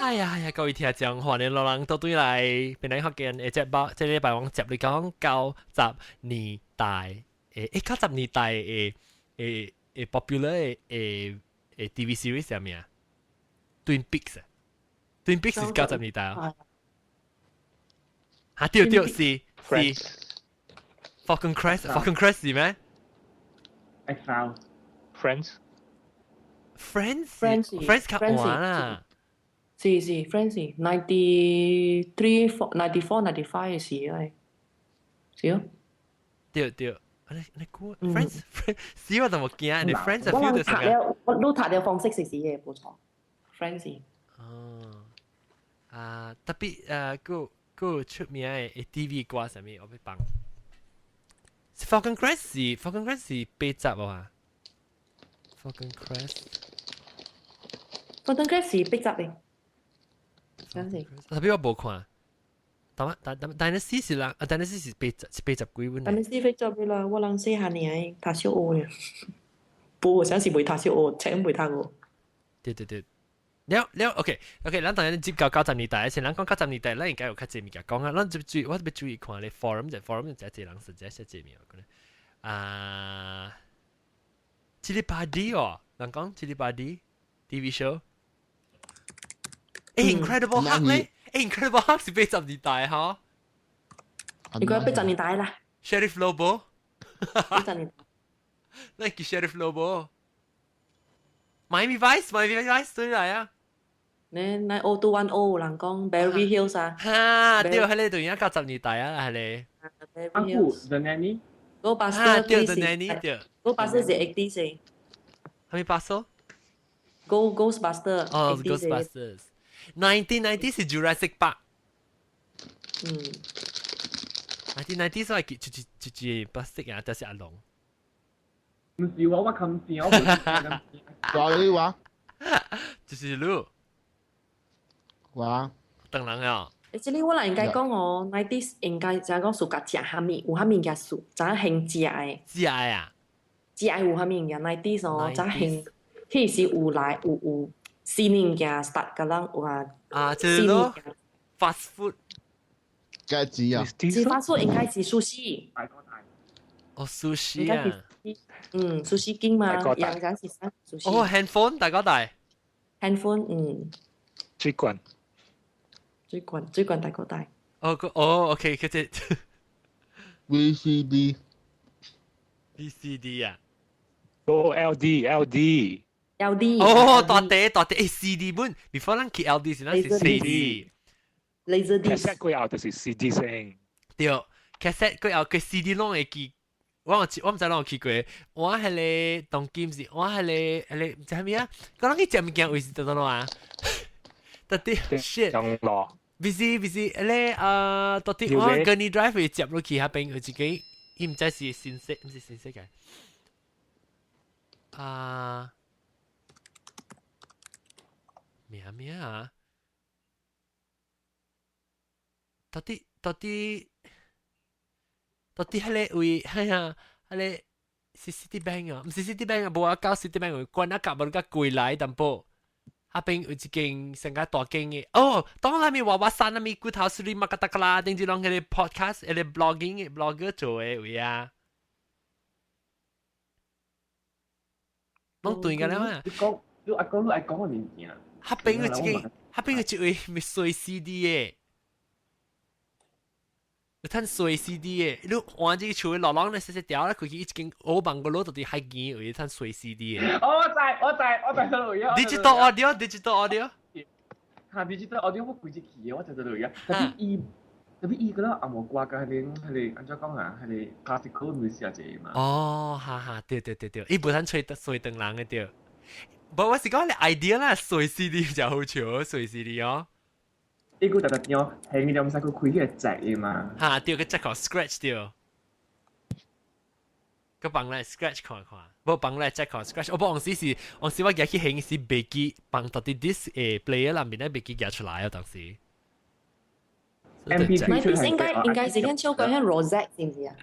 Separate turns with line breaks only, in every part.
哎呀哎呀，各位聽眾，歡迎老人倒轉來，本來福建的節目，這禮拜我接你講九十年代，九十年代的 popular 的 TV series 係咩啊？Twin Peaks 啊，Twin Peaks 是九十年代啊。嚇對對是是 Falcon Crest，Falcon Crest 是咩
？X-Files
Friends
Friends
Friends
Friends 較晚啦。
是是 Friends 93 four 94 95 時啊，是哦。
對對，你估 Friends Friends 是我就冇驚，你 Friends 係 feel 到
成個。我都讀了方式是是嘅，冇錯。Friends。
哦，啊特別個出名的 TV 歌啥物，我欲放。Falcon Crest 是 Falcon Crest 是八集啊？Falcon Crest。
Falcon Crest 是八集嘅。真是。
特別我無看。但但但 Dynasty 是人，啊 Dynasty 是八十幾本。
Dynasty 八十啦，我人細漢爾讀小學呢。不，我想是袂讀小學，冊袂讀過。
對對對。了了，OK OK，咱當然接到九十年代，先咱講九十年代，咱應該有較濟物件講啊。咱就注意，我特別注意看咧 forum 就 forum 就濟人實在寫濟物件。啊，Cili Padi 哦，人講 Cili Padi TV show。Incredible Hulk 咧，Incredible Hulk 是八十年代嗬。
應該八十年代啦。
Sheriff Lobo。
八十年代。
那叫 Sheriff Lobo。Miami Vice，Miami Vice 對來啊。
你那 0210 人講 Beverly Hills 啊。
哈，對，彼個就已經九十年代啊，彼
個。
啊，The Nanny。
Ghostbuster
對，The Nanny 對。
Ghostbuster 是 80 嘅。
啥物巴索
？Ghostbuster。
哦，Ghostbusters。1990 是 Jurassic Park。1990所以就是 plastic 啊，就是阿龍。
唔是我，我冚線，我唔是。
話你話。
就是你。
話。
等人啊。
這裡我來應該講哦，90s 應該就講屬較食啥物，有啥物件屬，怎興食的。
食的啊？
食的有啥物件？90s 哦，怎興？彼時有來有新物件 start 甲人有啊。
啊，就是咯，fast food。
雞子啊？
是 fast food 應該是壽司。
哦，壽司啊。
嗯，壽司經嘛，樣樣是啥壽司。
哦，handphone 大哥大。
handphone 嗯。
水管。
水管水管大哥大。
哦，哦，OK，佢只
VCD。
VCD 啊。
哦，LD LD。
LD。
哦，大地大地，CD 本，before 咱去 LD 時，咱是 CD。
Laser disc。
cassette 過後就是 CD 聲。
對，cassette 過後佢 CD 攏會記。我毋知攏有去過，我彼個當今是，我彼個毋知啥物啊？我攏去食物件位是佗佗啊？到底 shit？
中路。
不是不是，彼個啊，到底我跟你 drive 會接落去彼邊有一個，伊毋知是新色，毋是新色嘅。啊，咩咩啊？到底彼個位，哎呀，彼個是 City Bank 啊？毋是 City Bank 啊，無啊，到 City Bank 關啊，夾無甲過來淡薄。彼邊有一間上較大間的，哦，當那面娃娃山那面骨頭水馬格達克拉，頂住攏彼個 podcast，彼個 blogging 的 blogger 做的位啊。攏對個了嘛？
你講，你愛講你愛講的物件。
彼邊有一間，彼邊有一位咪隨 CD 的。有趁碎 CD 的，你換這個厝落落咧細細條咧，開去一間烏網個攞到佇海邊有趁碎 CD 的。
哦，我知，我知，我知倒位啊。
Digital audio，digital audio。
哈，digital audio 我規日去的，我知倒位啊。特別伊個啦，紅毛歌佮彼個按怎講啊？彼個 classical music 一個嘛。
哦，哈哈，對對對對，伊無通吹碎斷人的對。無，我是講你 idea 啦，碎 CD 就好笑，碎 CD 哦。
伊個特特點，係你兩使去開彼個掣的嘛。
哈，對，個掣口 scratch 對。個放來 scratch 看看，無放來掣口 scratch。我不往時是，往時我舉去行時袂記放到啲 disc player 內面咧袂記舉出來啊，當時。
MP3
應該是聽唱過響 Rosette 是毋是啊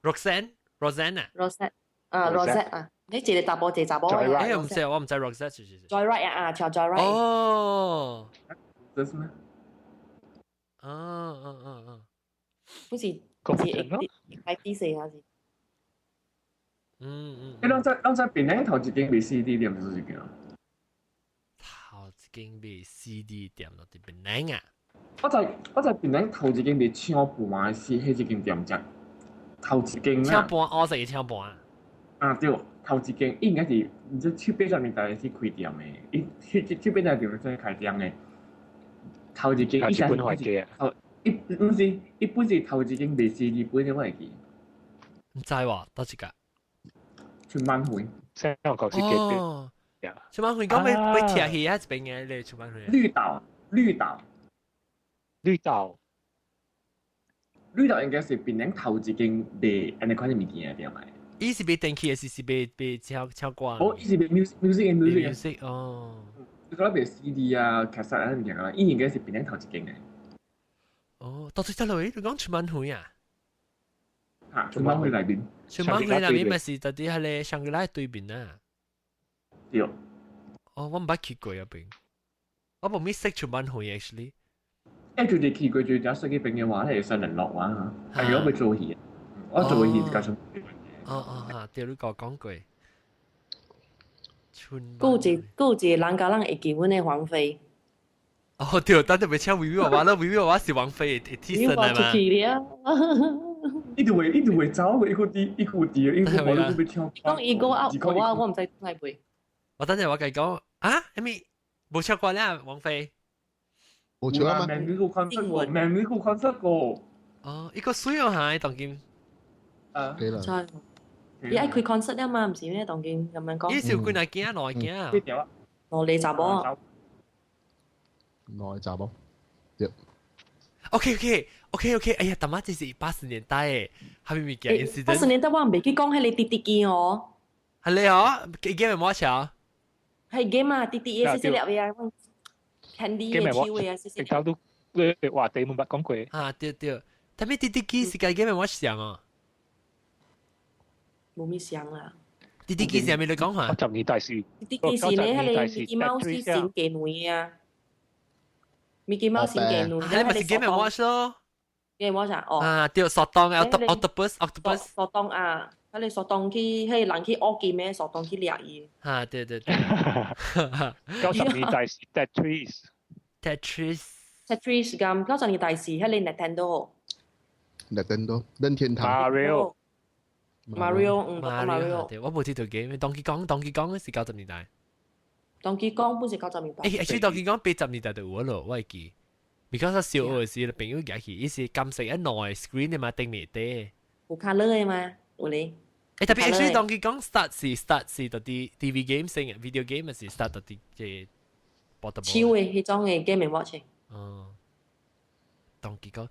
？Roxanne，Roxanne 啊
？Rosette 啊，Rosette 啊，你一個查埔一個查某。
欸，我毋知，我毋知 Rosette 是是。
Joyride 啊，啊，唱 Joyride。
哦。
這是咩？
嗯嗯嗯嗯，
不是是 90歲還是？
嗯嗯。
你攏在檳城頭一間賣 CD 店是一間？
頭一間賣 CD 店咯，佇檳城啊？
我在檳城頭一間賣唱盤的是彼一間店只，頭一間啦。
唱盤，我是唱盤。
啊對，頭一間應該是唔知七八十年代是開店的，伊七八十年代先開店的。頭一間，
以前本壞嘅。
頭一毋是，伊本是頭一間賣 CD 本的，我會記。
毋知喎，佗一個？
春晚會。
香港是隔壁。
春晚會講欲欲聽戲啊，一邊嘅咧春晚會。
綠島，綠島，
綠島，
綠島應該是檳城頭一間賣按呢款的物件的店來。
伊是賣電器，還是賣唱歌？
哦，伊是賣 music music
music 哦。
你講賣 CD 啊、cassette 啊物件啦，伊應該是檳城頭一間的。
哦，到底在落？你講春晚會啊？
嚇，春晚會內面。
春晚會內面咪是佇佇彼个香格里拉對面啊？
對。
哦，我毋捌去過嗰邊，我無咪識春晚會 actually。
就是去過最早識嗰邊嘅話，係新人樂話嚇，係如果佢做戲，我做戲就從。
哦哦嚇，對你講講過。春。
閣有一個人家人會記阮的王菲。
哦對，等陣欲請維維娃娃，那維維娃娃是王菲的替身來嘛？
出去了。
伊就會走，伊個啲伊個啲，伊個無你欲唱。
講伊個啊，我毋知來背。
我等陣我共伊講啊，啥物無唱歌了，王菲。
無唱啊嘛？
明年個 concert 過，明年個 concert 過。
哦，伊個水哦嚇，當今。
啊。
對啦。
伊愛開 concert 了嘛，毋是咩？當今咁樣講。
伊是有幾若囝，兩個囝。
兩個查某。
兩個查某。對。
OK OK OK OK，哎呀，大媽這是80年代的，啥物物件？
80年代我袂記講彼个滴滴機哦。
係你哦，game 冇橋。
係 game 啊，滴滴嘅細細粒嘅啊，candy 嘅手嘅啊，細細粒。
直頭都你話地冇捌講過。
啊對對，但係滴滴機是共 game 冇像哦。
無咪像啦。
滴滴機是啥物你講下？
90年代是。
滴滴機是咧，彼個米奇貓是神奇女啊。米奇貓神奇女。
你咪是 Game Watch 咯。
Game Watch 啊？哦。
啊，對，索當 Octopus Octopus。
索當啊，彼个索當去，彼个人去學金的索當去掠伊。
啊，對對對。
90年代是 Tetris。
Tetris。
Tetris 咁，九十年代是彼個 Nintendo。
Nintendo 任天堂。
Mario。
Mario，嗯，Mario。
對，我無知道 game，Donkey Kong，Donkey Kong 是90年代。
Donkey Kong 本是九十年代。
誒，actually Donkey Kong 80年代就有咯，我會記。because 我小學時朋友夾去，伊是金色一內 screen 的嘛，頂面底。
有 colour 的嘛，有咧。
誒，特別 actually Donkey Kong start 是佇 TV game 先嘅，video game 是 start 佇這 portable。
手的彼種的 game watch。
哦。Donkey Kong。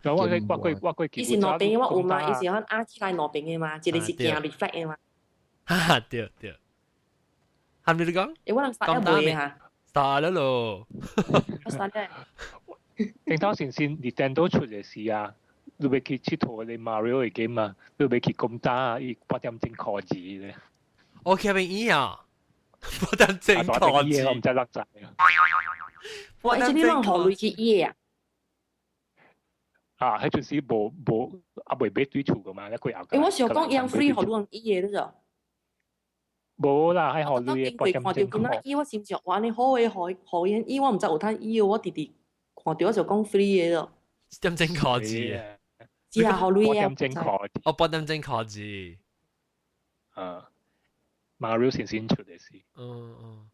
我過
伊是兩邊我有嘛，伊是按壓起來兩邊的嘛，一個是鏡 reflect 的嘛。
哈哈，對對。係咪你講？
誒，我人 start 了未嚇
？start 了咯。
我 start 了。
頂頭先先 Nintendo 出嘅時啊，你欲去𨑨迌个 Mario 的 game 啊，你欲去攻打啊，伊八點鐘箍字咧。
我去邊伊啊？八點鐘箍字，
我毋知落在。
我這你攏予鐳去伊啊？
啊，彼陣時無無啊未買對厝個嘛，一過後。
誒，我想講伊樣 free 予你伊的，你知？
無啦，係予鐳的八點鐘
看到伊，我心想，哇！你好的，予伊伊，我毋知有通伊，我直直看到我就講 free 的咯。
點鐘箍字？
是啊，予鐳啊。
八點鐘箍字。
哦，八點鐘箍字。
啊，Mario 先先出的是。
嗯嗯。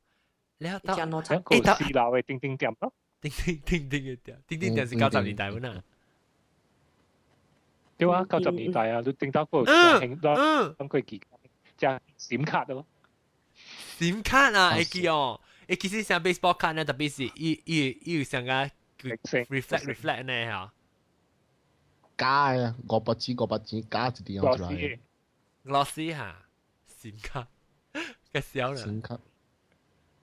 你到
誒，到四樓的叮叮店咯。
叮叮叮叮的店，叮叮店是90年代本啊。
對啊，九十年代啊，你頂到個興多，咁佢記隻閃卡咯。
閃卡啊，會記哦，會其實像 baseball 卡呢，特別是伊伊伊有像個 reflect reflect 呢嚇。
假嘅，500錢500錢假一啲出來。
glossy 嚇，閃卡，個小啦。
閃卡。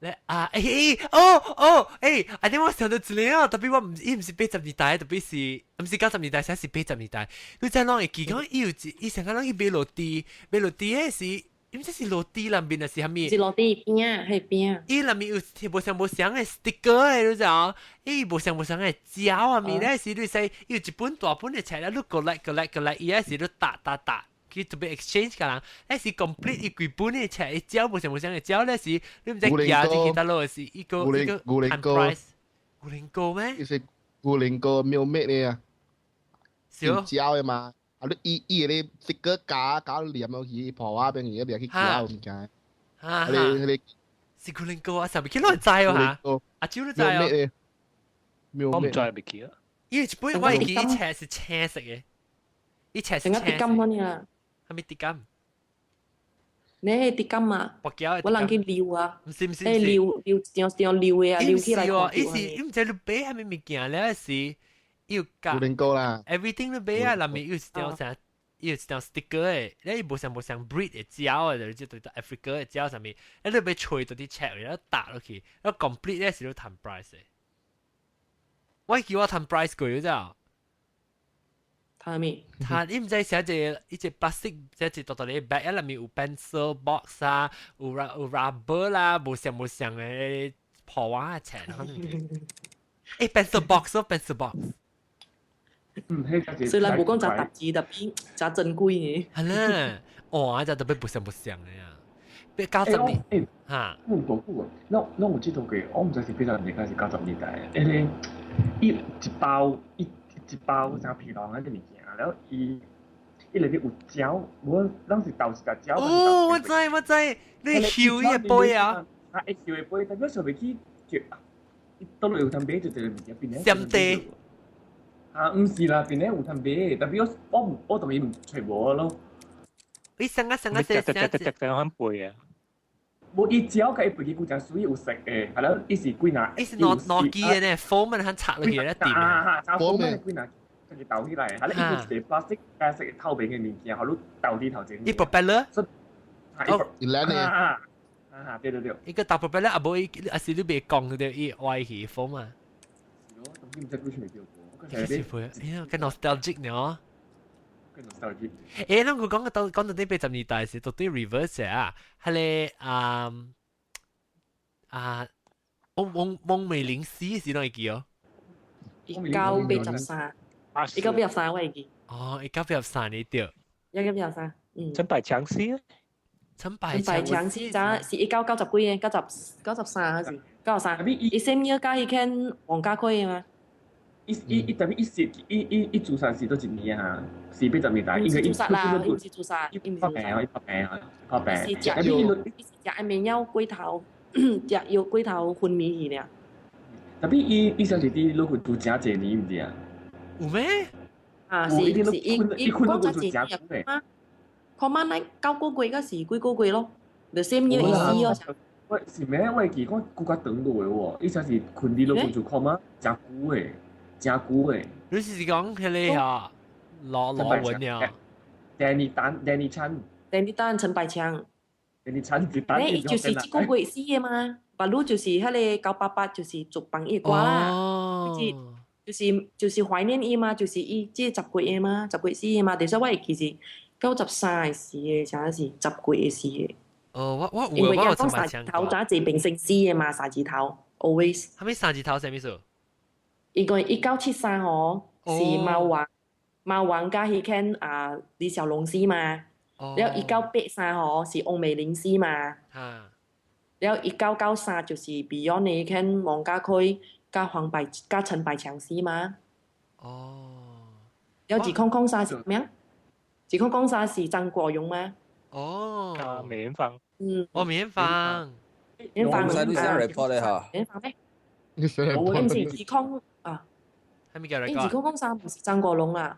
咧啊，誒哦哦，誒，啊點我想到一個啊，特別我毋伊毋是八十年代，特別是毋是九十年代，才是八十年代。你知攏會記講，伊有一伊上個攏去買落地，買落地的是，你唔知是 roti 內面還是啥物？
是 roti 餅，係餅。
伊內面有無相無相的 sticker 的，你知影？伊無相無相的膠啊物咧，是你使有一本大本的冊咧，你 collect collect collect，伊還是你搭搭搭。去特別 exchange 個人，那是 complete 伊規本的冊，伊膠無相無相的膠咧是，你毋知寄進去佗落是一個一個按 price。牛奶糕咩？
伊是牛奶糕 Milkmaid 的啊，
是哦。
膠的嘛。啊！你伊伊個 sticker 加加黏落去破啊邊去，掠去膠物件。
啊！
你你
是牛奶糕啊！啥物去攏會知哦嚇？阿蕉都知哦。
我毋知未記啊。
伊一本我會記伊冊是青色的，伊冊是青色。
滴金嗰啲啊。
係咪滴金？
你係滴金啊？我人去撩啊。
毋是毋是。
誒撩撩上上撩的啊，撩起來。
伊是伊毋知你買啥物物件咧，是。有加
牛奶糕啦
，everything 都買啊，內面有一張啥，有一張 sticker 的，你無像無像 breed 的膠的，就對到 Africa 的膠上面，你欲揣到啲冊，然後打落去，然後 complete 咧是你談 price 的。我記我談 price 過咗咋？
談咩？
談你毋知寫一個一隻 plastic，寫一大大個 bag，內面有 pencil box 啊，有有 rubber 啦，無像無像的破瓦冊。誒，pencil box 咯，pencil box。
雖然無講誠特別，但誠珍貴呢。
係啦，哇！這特別不像不像的呀，別90年嚇。
我唔講過，那我知道嘅，我毋知是80年代還是90年代。迄個伊一包一一包啥皮囊啊啲物件，然後伊伊內面有膠，無咱是豆是隻膠。
哦，我知我知，你睺伊個杯啊？
啊，會睺的杯，但我想袂起就，伊倒落有通買就一個物件，變咧。
閃地。
啊，毋是啦，邊咧有通買，但係我我我當然毋揣無咯。
你上個上個
隻隻隻隻隻咁背啊！
無伊膠佮伊背起古誠水有色的，係咯，伊是幾若？
伊是攞攞機的呢，foam 肯拆落去咧掂。
啊哈，foam 幾若，跟住鬥起來，係咯，伊一個 plastic 白色透明的物件，予你鬥佇頭前。
伊 propeller。
哦，
伊咧呢？
啊啊，對對對。
伊個大 propeller 啊，無伊啊是你袂講對伊歪去 foam 啊。
是咯，當然毋知幾時未過。
其實會，哎呀，更 nostalgic 呢。
更 nostalgic。
誒，咱個講到講到啲80年代是到底 reverse 啊，係咧啊啊，翁翁翁美玲死是哪會記哦？1983，1983
我會記。
哦，1983你對。
1983，嗯。
陳百強死啊？
陳百
強死，咋是一九九十幾嘅，九十三還是93？伊先要加彼間黃家駒的嘛？
伊伊伊特別伊是伊伊伊自殺是佗一年啊？是80年代，應該
自殺啦，伊毋是自殺，伊毋是
發病啊，伊發病啊，發病。
是食藥，伊是食安眠藥過頭，食藥過頭昏迷去爾。
特別伊伊上是佇落去住誠濟年，毋是啊？
有咩？
啊，是是伊伊講誠濟年啊。看慢來9個月還是幾個月咯？就 same year 伊死哦。
喂，是咩？我會記講久較長落的喎，伊啥是困佇落去就看嘛，誠久的。誠久的。
你是講彼個啊？羅羅文了。
Danny Tan，Danny Chan。
Danny Tan 陳百強。
Danny Chan 是單。
伊就是這個月死的嘛，別路就是彼個988，就是做放伊歌啦。就是就是就是懷念伊嘛，就是伊這十幾個嘛，十幾死的嘛。但是我會記是93死的，啥是十幾個死的。
哦，我我有我有陳百強。
頭早一明星死的嘛，三字頭，always。
啥物三字頭啥物意思？
伊個1973哦，是貓王，貓王佮彼間啊李小龍死嘛，然後1983哦是翁美玲死嘛，然後1993就是 Beyond 的彼間黃家駒佮黃百佮陳百強死嘛。
哦。
然後2003是咩？2003是張國榮嗎？
哦。
啊，梅艷芳。
嗯。
哦，梅艷芳。
梅艷芳。
唔使你寫 report 咧嚇。
梅艷芳咩？
你寫
唔是二空啊。
係咪叫
你2003毋是張國榮啦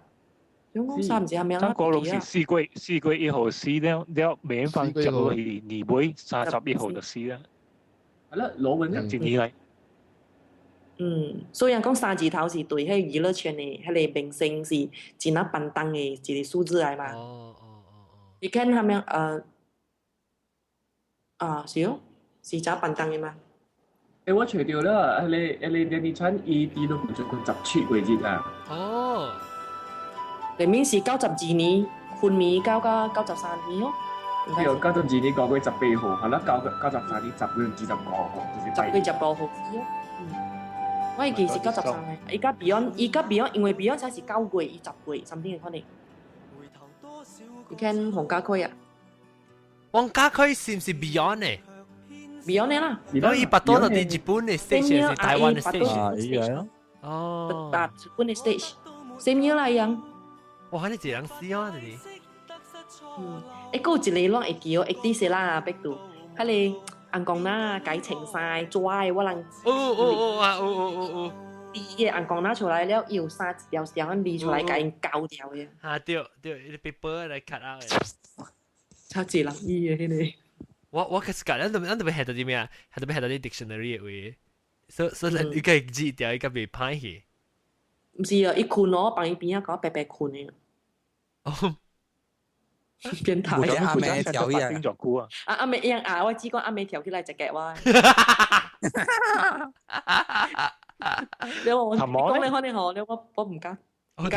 ，2003毋是係咪啊？
張國榮是4月1號死了，了梅艷芳接落去年尾31號就死啦。
係啦，羅文
一年嚟。
嗯，雖然講三字頭是對彼娛樂圈的彼個明星是真啊板當的一個數字來嘛。
哦哦哦哦。
你看他們啊是哦，是真板當的嘛？
欸，我揣著了，彼個彼個 Danny Chan 伊佇落去做17月日啊。
哦。
裡面是92年昏迷到到93年哦，
對，92年9月18號，係啦，93年10月25號，就是
10月15號止咯。嗯，我會記是93嘅，伊家 Beyond，伊家 Beyond，因為 Beyond 才是9月，伊10月，something 嘅可能。你看黃家駒啊？
黃家駒是唔是 Beyond 呢
？Beyond 的啦。
我伊巴多到佇日本的 stage 還是台灣的 stage？
啊，伊個咯。
哦。
啊，日本的 stage，same year 啦，一樣。
哇！你一個人死啊，這是。
嗯，欸，閣有一個攏會記哦，會佇說啦，別度，彼個紅公仔改穿衫抓的，我人。
哦哦哦啊！哦哦哦哦。
第一個紅公仔出來了，伊有衫一條條咁離出來，共𪜶鉤掉的。
啊對對，伊個 paper 來 cut out 的。
超濟人伊的彼個。
我其實講，咱都欲下到啲咩啊？下到欲下到啲 dictionary 的話，所以你個字條伊個袂歹去。
毋是啊，伊睏哦，放伊邊仔，共我白白睏的。
哦。
變態。
阿妹跳起來。
啊阿妹一樣啊，我只講阿妹跳起來食腳我。你我講你可能吼，你我唔敢。
哦哦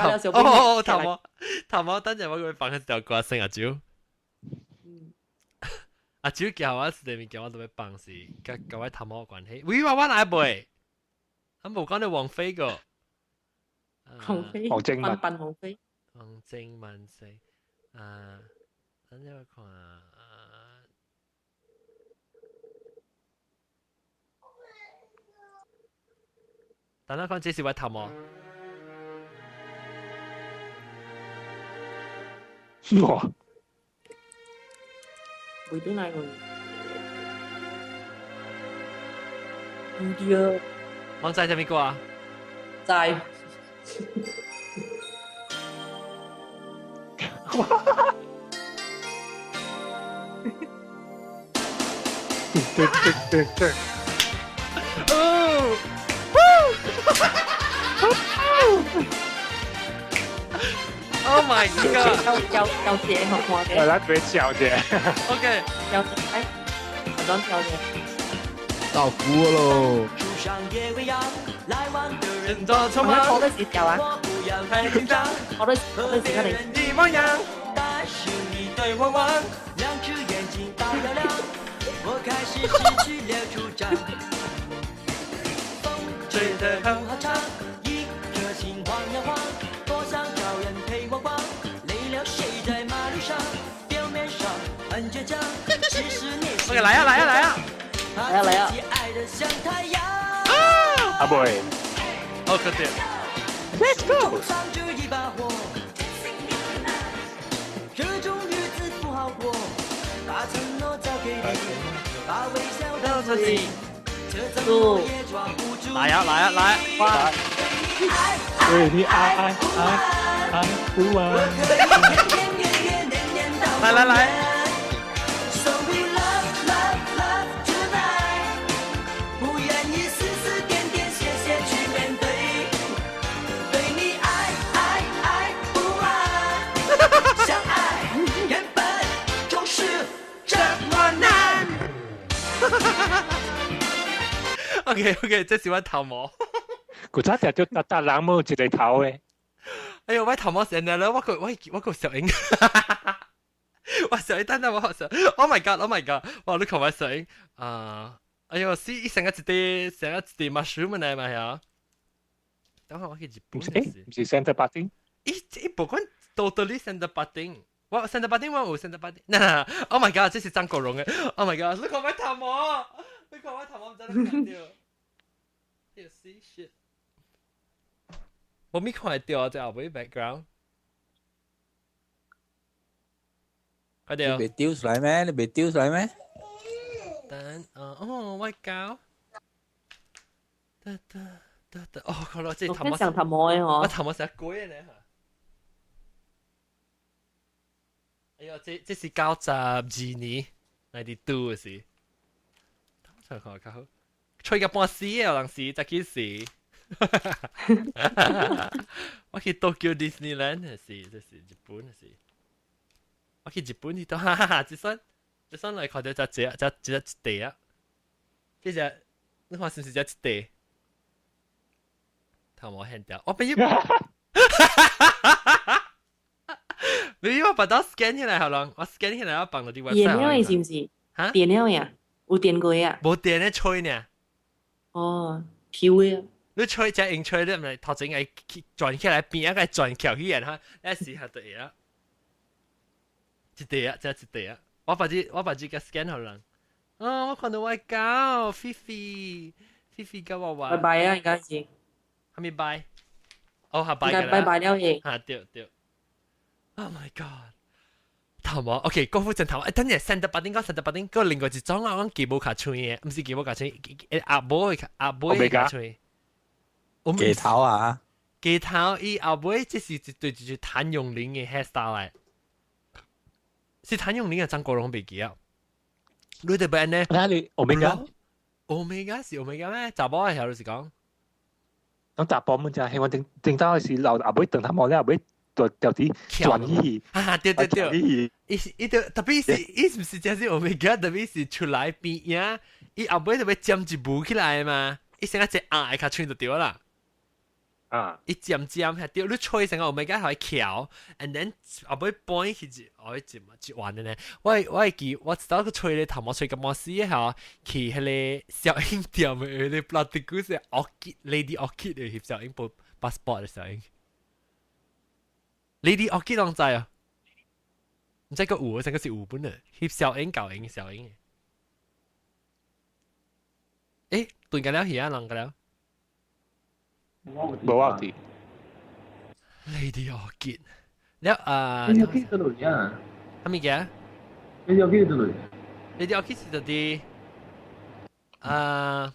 哦，頭毛頭毛，等陣我會放一條歌聲阿蕉。阿蕉叫我是物件我都欲放是，佮我頭毛有關係。喂，我來背，啊無講你王菲個。
王菲。
王精
文。王菲。
王精萬歲。啊，等陣我看。等下看這是我頭毛。
哇！
袂轉來去。唔對。
我知啥物歌啊？
知。
對對對對。
哦！Oh my god！
有有姐學我嘅。
係啦，俾笑啫。
OK。
有哎，我講跳嘅。
到歌咯。
人多匆忙。
我都是跳啊。我都我都是佢哋。
一模樣。吹得很好唱，一顆心晃呀晃，多想找人陪我逛。累了睡在馬路上，表面上很倔強，其實內心。OK，來啊來啊來啊！
來啊來啊！
阿妹，
好，快點
，Let's go。
來啊來啊來！
對你愛愛愛愛不完。
來來來！OK OK，這是我頭毛。
古早食就逐逐人冇一個頭的。
哎呦，我頭毛成日咧，我個小英，我小英等等我學 Oh my god，Oh my god，哇！你看我小英啊，哎呦，是一成個一啲成個一啲 mushroom 嚟嘛呀？等下我去日本。
唔是 center parting。
伊伊不管 totally center parting。我 center parting 我有 center parting。嗱，Oh my god，這是張國榮嘅。Oh my god，你看我頭毛，你看我頭毛唔知你看到。You see shit。我未看到這後尾 background。快點！
你未丟出來咩？你未丟出來咩？
等，哦，我搞。得得得得，哦，看到這頭毛。
上頭毛的吼。
我頭毛成鬼呢。哎呦，這是92年92的時。等下看較好。吹個半死的，有陣時才去死。我去 Tokyo Disneyland 的時，這是日本的時。我去日本去到，哈哈哈！這算這算來看到只只只只一地啊！這隻你看是毋是只一地？頭毛現掉，我變咗。你我把它 scan 起來好了，我 scan 起來我放到啲 website。
電了的是唔是？
嚇？
電了呀？有電過啊？
無電咧吹呢。
哦，跳的。
你吹只用吹，你唔係頭前係轉起來，邊一個轉橋起來，哈，一時下對啊。一地啊，這一地啊。我把這個 scan 好了。啊，我看到我狗，菲菲，菲菲跟我玩。
拜拜啊，應該是。
還沒拜。哦，下拜㗎啦。
拜拜了嘢。
嚇，對對。Oh my god！頭毛，OK，郭富城頭，等陣三十八點講三十八點，個另外一種啊，我記無卡唱嘅，唔是記無卡唱，阿母阿母卡唱。
記頭啊！
記頭，伊後尾這是一對就是譚詠麟嘅 hairstyle 嚟，是譚詠麟啊，張國榮袂記啊。你哋邊呢？
哪裡？Omega？
Omega 是 Omega 咩？查某嘅時候就是講。
講查甫們就係我頂頂到是老阿妹等他毛咧，阿妹就就啲轉移。
啊，對對對，伊伊就特別是伊是唔是真是 Omega，特別是出來變影，伊後尾就要尖一步起來嘛，伊成個隻鴨較穿就對啦。
啊！
伊尖尖係對，你吹成個 Omega 係橋，and then 後尾搬去一，哦，一一彎的呢。我會記，我知道佢吹咧頭毛吹咁冇死嘅嚇，去彼个小英店嘅彼个 Platypus 是 Orchid Lady Orchid 嘅翕小英部 passport 嘅小英。Lady Orchid 攏知啊？唔知個有，成個是有本嘅，翕小英舊英小英。誒，斷緊了去啊，啷個了？
無啊啲。
Lady Orchid，了啊。
Lady Orchid 倒落啊？
啥物件
？Lady Orchid 倒落
？Lady Orchid 是佇啊，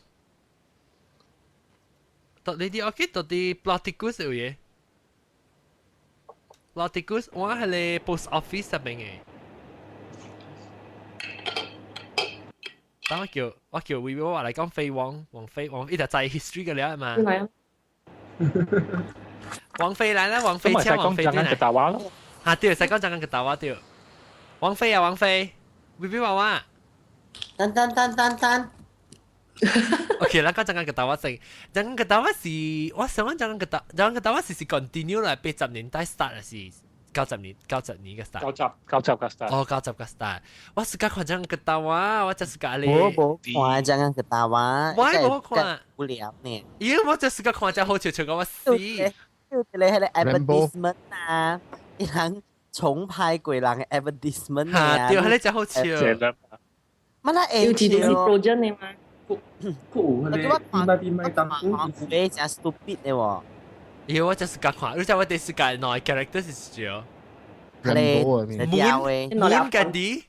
到 Lady Orchid 到佇 Platypus 有嘢。Platypus 我係個 post office 入邊嘅。等我叫微微話嚟講飛王王飛王，伊就知 history 嘅了嘛。
嚟啊！
王菲來啦，王菲請王菲進來。嚇對，使講講緊個話對。王菲啊，王菲，微微娃娃。
等等等等等。
OK，咱講講緊個話先。講緊個話是，我想講講緊個講緊個話是 continue 來80年代 start 還是90年90年嘅 start？
九十個 start。
哦，九十個 start。我是講看講緊個話，我就是講你。
我無看講緊個話。
我也無看。
無聊呢。
咦，我就是個看只好笑，笑到我死。
就一個彼個 advertisement 啊，伊人重拍過人嘅 advertisement
啊。對，彼個真好笑。
乜啦？
有幾多是 project 的嗎？
佢有彼個變賣變賣當
你真 stupid 的喎。
咦，我就是個看，你知我第四個內 character 是啥？
滿
滿個啲，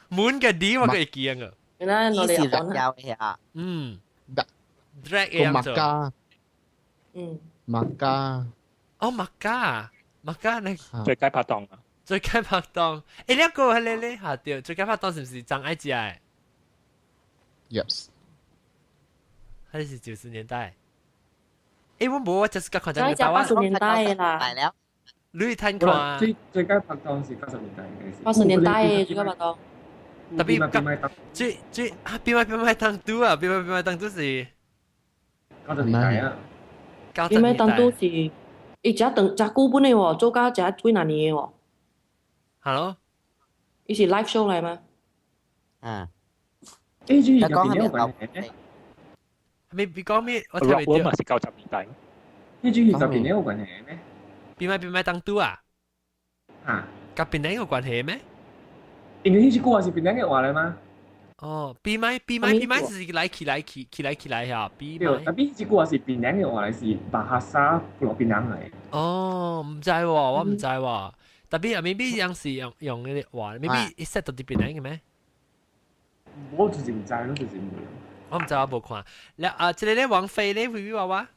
滿個啲我個會記啊個。
原來
伊是人妖的啊。
嗯。drag 嘅
樣子。
嗯。
麥加。
哦，麥加，麥加你。
最佳拍檔啊！
最佳拍檔，誒，呢個係你你嚇對，最佳拍檔是唔是張艾嘉
？Yes。
還是90年代？誒，我無，我就是個看張
艾嘉80年代啦。
來了。
你睇看。
最佳拍檔是90年代嘅。
80年代嘅最佳拍檔。
特別最最啊，變賣變賣當拄啊，變賣變賣當拄是
90年代啊。
變賣當拄是，伊遮長遮久本的喎，做到遮幾若年的喎。
Hello，
伊是 live show 來嗎？
啊。
誒，這講係咩關係？
未別講咩，我聽未
到。我嘛是90年代。
呢主同邊有關係咩？
變賣變賣當拄啊？
啊，
佮邊有關係咩？
因為呢句話是邊嘅話嚟嗎？
哦，變賣變賣變賣是來去來去去來去來嚇，變
賣。特別呢句話是邊嘅話嚟，是巴哈沙布羅邊嚟。
哦，唔知喎，我唔知喎。特別啊，maybe 有時用用嗰啲話，maybe 一 set 到啲邊嘅咩？
我就是唔知咯，就是唔會。
我唔知我無看。了啊，這個咧王菲咧，微微娃娃。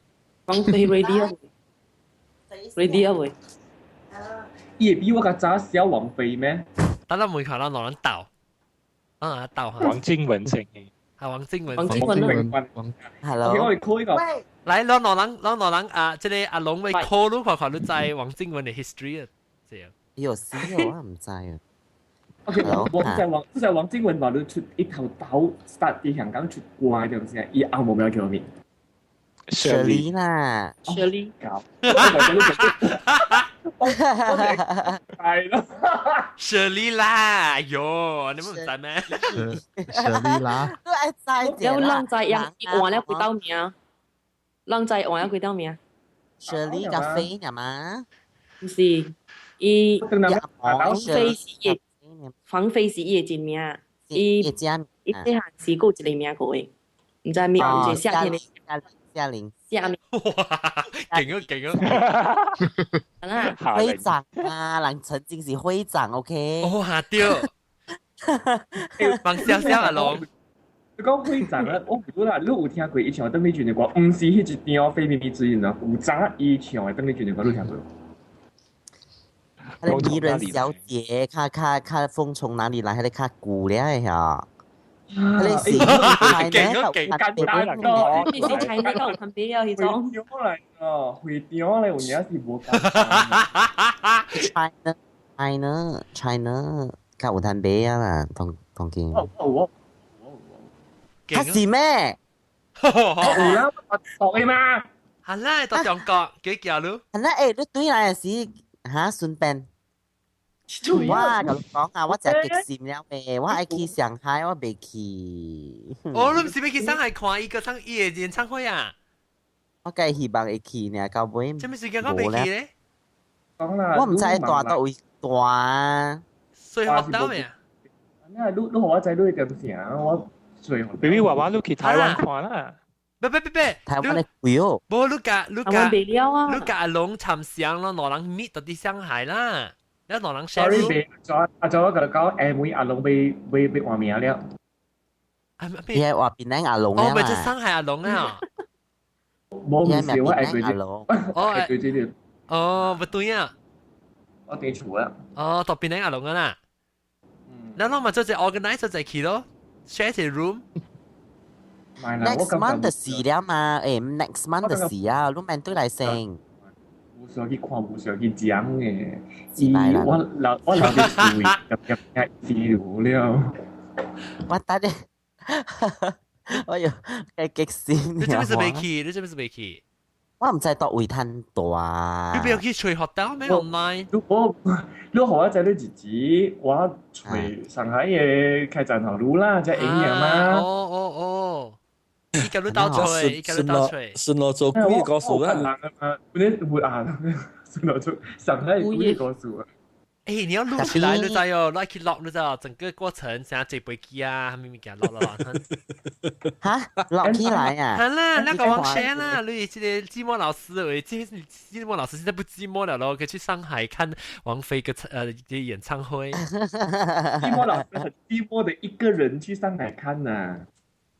王菲 ready 啊？ready 啊未？
伊會比我較早小王菲咩？
等咱問看咱兩人鬥，啊鬥下。
王靜文先。
係王靜文。
王靜文。
Hello。
我哋 call 呢個。
來，咱兩人，咱兩人啊，這個阿龍會 call 你看看，你知王靜文的 history 啊？這樣。
有死我唔知啊。
OK，我就係王，就係王靜文話你出一頭頭 start 佇香港出歌嗰陣時，伊後無名叫咩
？Shirley 啦
，Shirley。
搞。係咯，
Shirley 啦，喲，你們唔知咩？
Shirley 啦，
都愛知
有人知人換了幾道名，人知換了幾道名。
Shirley 甲飛係嘛？
毋是，伊
黃
飛是伊，黃飛是伊的真名，伊伊細漢時閣有一個名過的，毋知名，毋是夏天的
夏玲，
夏明。
哇，勁啊勁啊！
會長啊，人曾經是會長，OK。
哦，嚇掉，放笑笑阿龍。
你講會長咧，我唔知啦，你有聽過伊唱鄧麗君的歌？毋是彼一張飛咪咪之音啊，有早伊唱的鄧麗君的歌，你聽過？
彼個迷人小姐，較較較風從哪裡來？彼個較舊了嚇。彼個是
勁啊勁，
簡單咯。
你是 China 有分別啊？彼種。
會長來哦，會長咧，有影是無簡單。
China China China 較有趁買啊啦，同同見。
哦哦。
較是咩？
有啦，我讀的嘛。
係啦，到中國幾叫你？
係啦，欸，你對來時嚇順便。我共你講啊，我真激心了咩？我愛去上海，我袂去。
哦，你毋是欲去上海看伊個唱伊的演唱會啊？
我梗係希望會去呢，到尾。
啥物時間我袂去咧？
講啦，
我毋知大佗位大。
所以學到未啊？
那你你予我知你會點成，我最
baby 娃娃你去台灣看啦。
別別別別，
台灣的貴哦。
無你共你共
你
共阿龍參詳咯，兩人 meet 到佇上海啦。你兩人
Sorry，別阿祖我共你講，下暝阿龍欲欲欲換名了。
伊係話檳城阿龍
哦，咪就上海阿龍啊！
無唔是我愛過這，
哦，
愛過這個。
哦，不對啊！
我佇厝啊。
哦，到檳城阿龍啊啦。咱攏嘛做一 organize 做一去咯，share 一個 room。
Next month 就是了嘛，欸，next month 就是啊，你免對來先。
無需要去看，無需要去講嘅。伊我留我留佇厝入入入自了。
我等你，我又計激心。
你做咩事袂去？你做咩事袂去？
我毋知佗位趁大。
你不要去揣學校咩 online？
如果你予我知你日子，我揣上海的開站頭路啦，才會用嘛。
哦哦哦。伊共你鬥揣，伊共你鬥揣。
順路做鬼故事啊！
你會啊？順路做上海鬼故事啊！
欸，你要錄起來，你知哦，來去錄，你知哦，整個過程，啥坐飛機啊，啥物物件錄錄錄。
哈，錄起來啊！
好啦，那個王先啦，你這個寂寞老師，喂，這寂寞老師現在不寂寞了咯，可以去上海看王菲個演唱會。
寂寞老師很寂寞的一個人去上海看呐。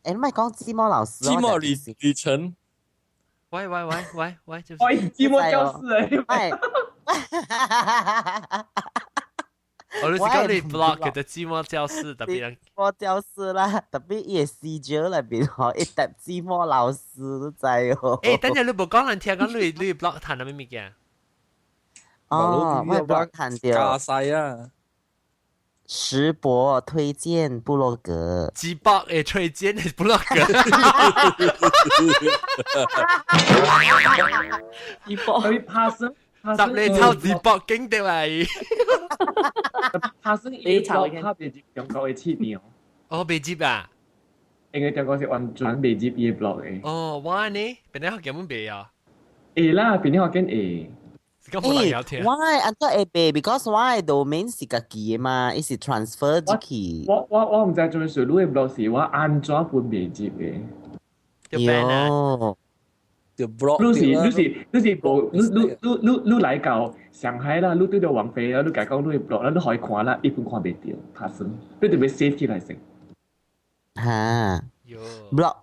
欸，你莫講寂寞老師，
寂寞旅旅程。
喂喂喂喂喂，
喂，寂寞教室欸。
我你是講你 blog 的寂寞教室，特別
寂寞教室啦，特別伊個 C 角內邊吼，一疊寂寞老師都知哦。
欸，等陣你無講人聽講你你 blog 彈啥物物件？
哦，我 blog 彈著。
加西啊！
石博推薦部落格。
直播的推薦的部落格。
直播。
所以拍生。
十你抄直播經對嚟。
拍生伊抄拍袂入中國的市場。
哦，袂入啊？
因為中國是完全袂入伊的 blog 的。
哦，我呢，檳城福建阮袂啊。
會啦，檳城福建會。
是講無人曉聽。
我按怎會袂？Because 我的 domain 是家己的嘛，伊是 transfer 入去。
我毋知做啥事，你的 blog 是我按怎分袂入的？
喲。
就 blog
你是你是你是無你你你你你來到上海啦，你對著王菲啦，你共講你的 blog 啦，你予伊看啦，伊本看袂著，拍算，你著欲 save 起來先。
哈。blog，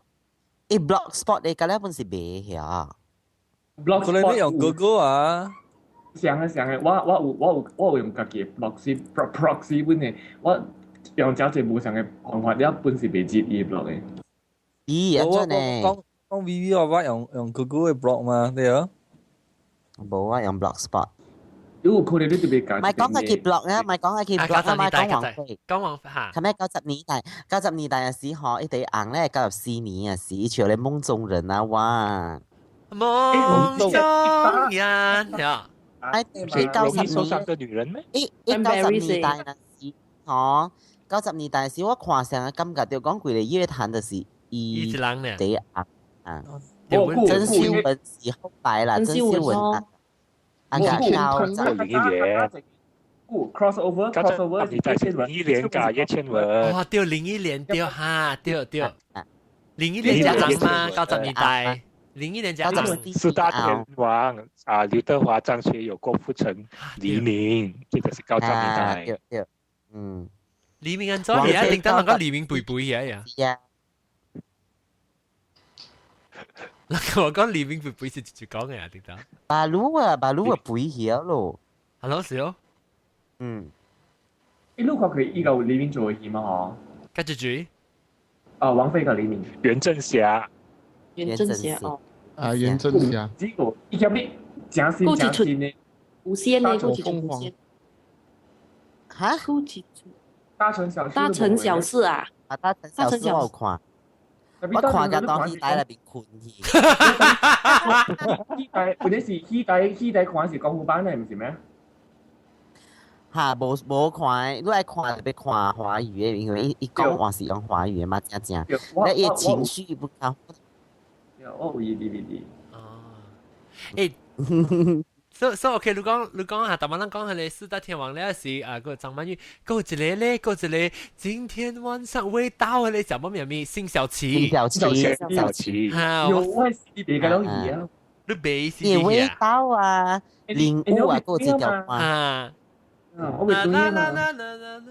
伊 blogspot 的敢若本是袂曉。
blog
可能你用 Google 啊。
上啊上啊，我有用家己的 proxy proxy 本的，我用誠濟無仝的方法，了本是袂入伊的 blog 的。
咦，按怎呢？
講講 V V 我用 Google 的 blog 嘛，對啊。
無啊，用 blogspot。
如果可能你特別講。
莫講係去 blog 啊，莫講係去 blog 啊，莫講王菲。
講王菲嚇。
係咩90年代？90年代嘅時候，伊哋紅咧94年啊時，伊唱咧夢中人啊，哇！
夢中人呀。
哎，
容易受傷的女人咩？
一90年代那時，吼，90年代時我看上個感覺就講規個樂壇就是伊
一人呢，
第一啊，曾秀文是後來啦，曾秀文啊，啊個
高林憶蓮。
crossover crossover
你帶林憶蓮加葉倩文。
哇，對林憶蓮對哈，對對。林憶蓮加張嘛，90年代。林憶蓮加
四大天王啊，劉德華、張學友、郭富城、黎明，這個是90年代。
對對，嗯。
黎明安怎而家定得能夠黎明背背起呀？嗱，我講黎明背背是直接講嘅啊，定得。
巴魯啊，巴魯啊背起咯。
係咯，是咯。
嗯。
你看佢依個黎明做嘅戲嘛？嗬。
跟住住。
啊，王菲個黎明。
袁振霞。
袁振霞哦。
啊，袁振霞。
這個伊叫咩？真心真心的。
無線的，過一出無線。
哈？
過一出。
大城小事。
大城小事啊！
啊，大城小事我有看。我看甲當戲台內面睏去。
戲台，或者是戲台，戲台看是功夫版的，毋是咩？
哈，無看，你愛看就欲看華語的，因為伊講話是用華語的嘛，正正。那伊情緒不夠。
我有伊 DVD。
哦。欸。所以 OK，你講啊，大馬人講係你四大天王咧是啊個張曼玉，嗰一個咧，嗰一個今天晚上味道嘅咧，叫乜名咪？辛曉琪。
辛曉琪，
辛曉琪。
嚇！
有我係別個攏伊啊。
你別是
味道啊，領悟啊，嗰一條歌。
啊。
我袂記
啦啦啦啦啦！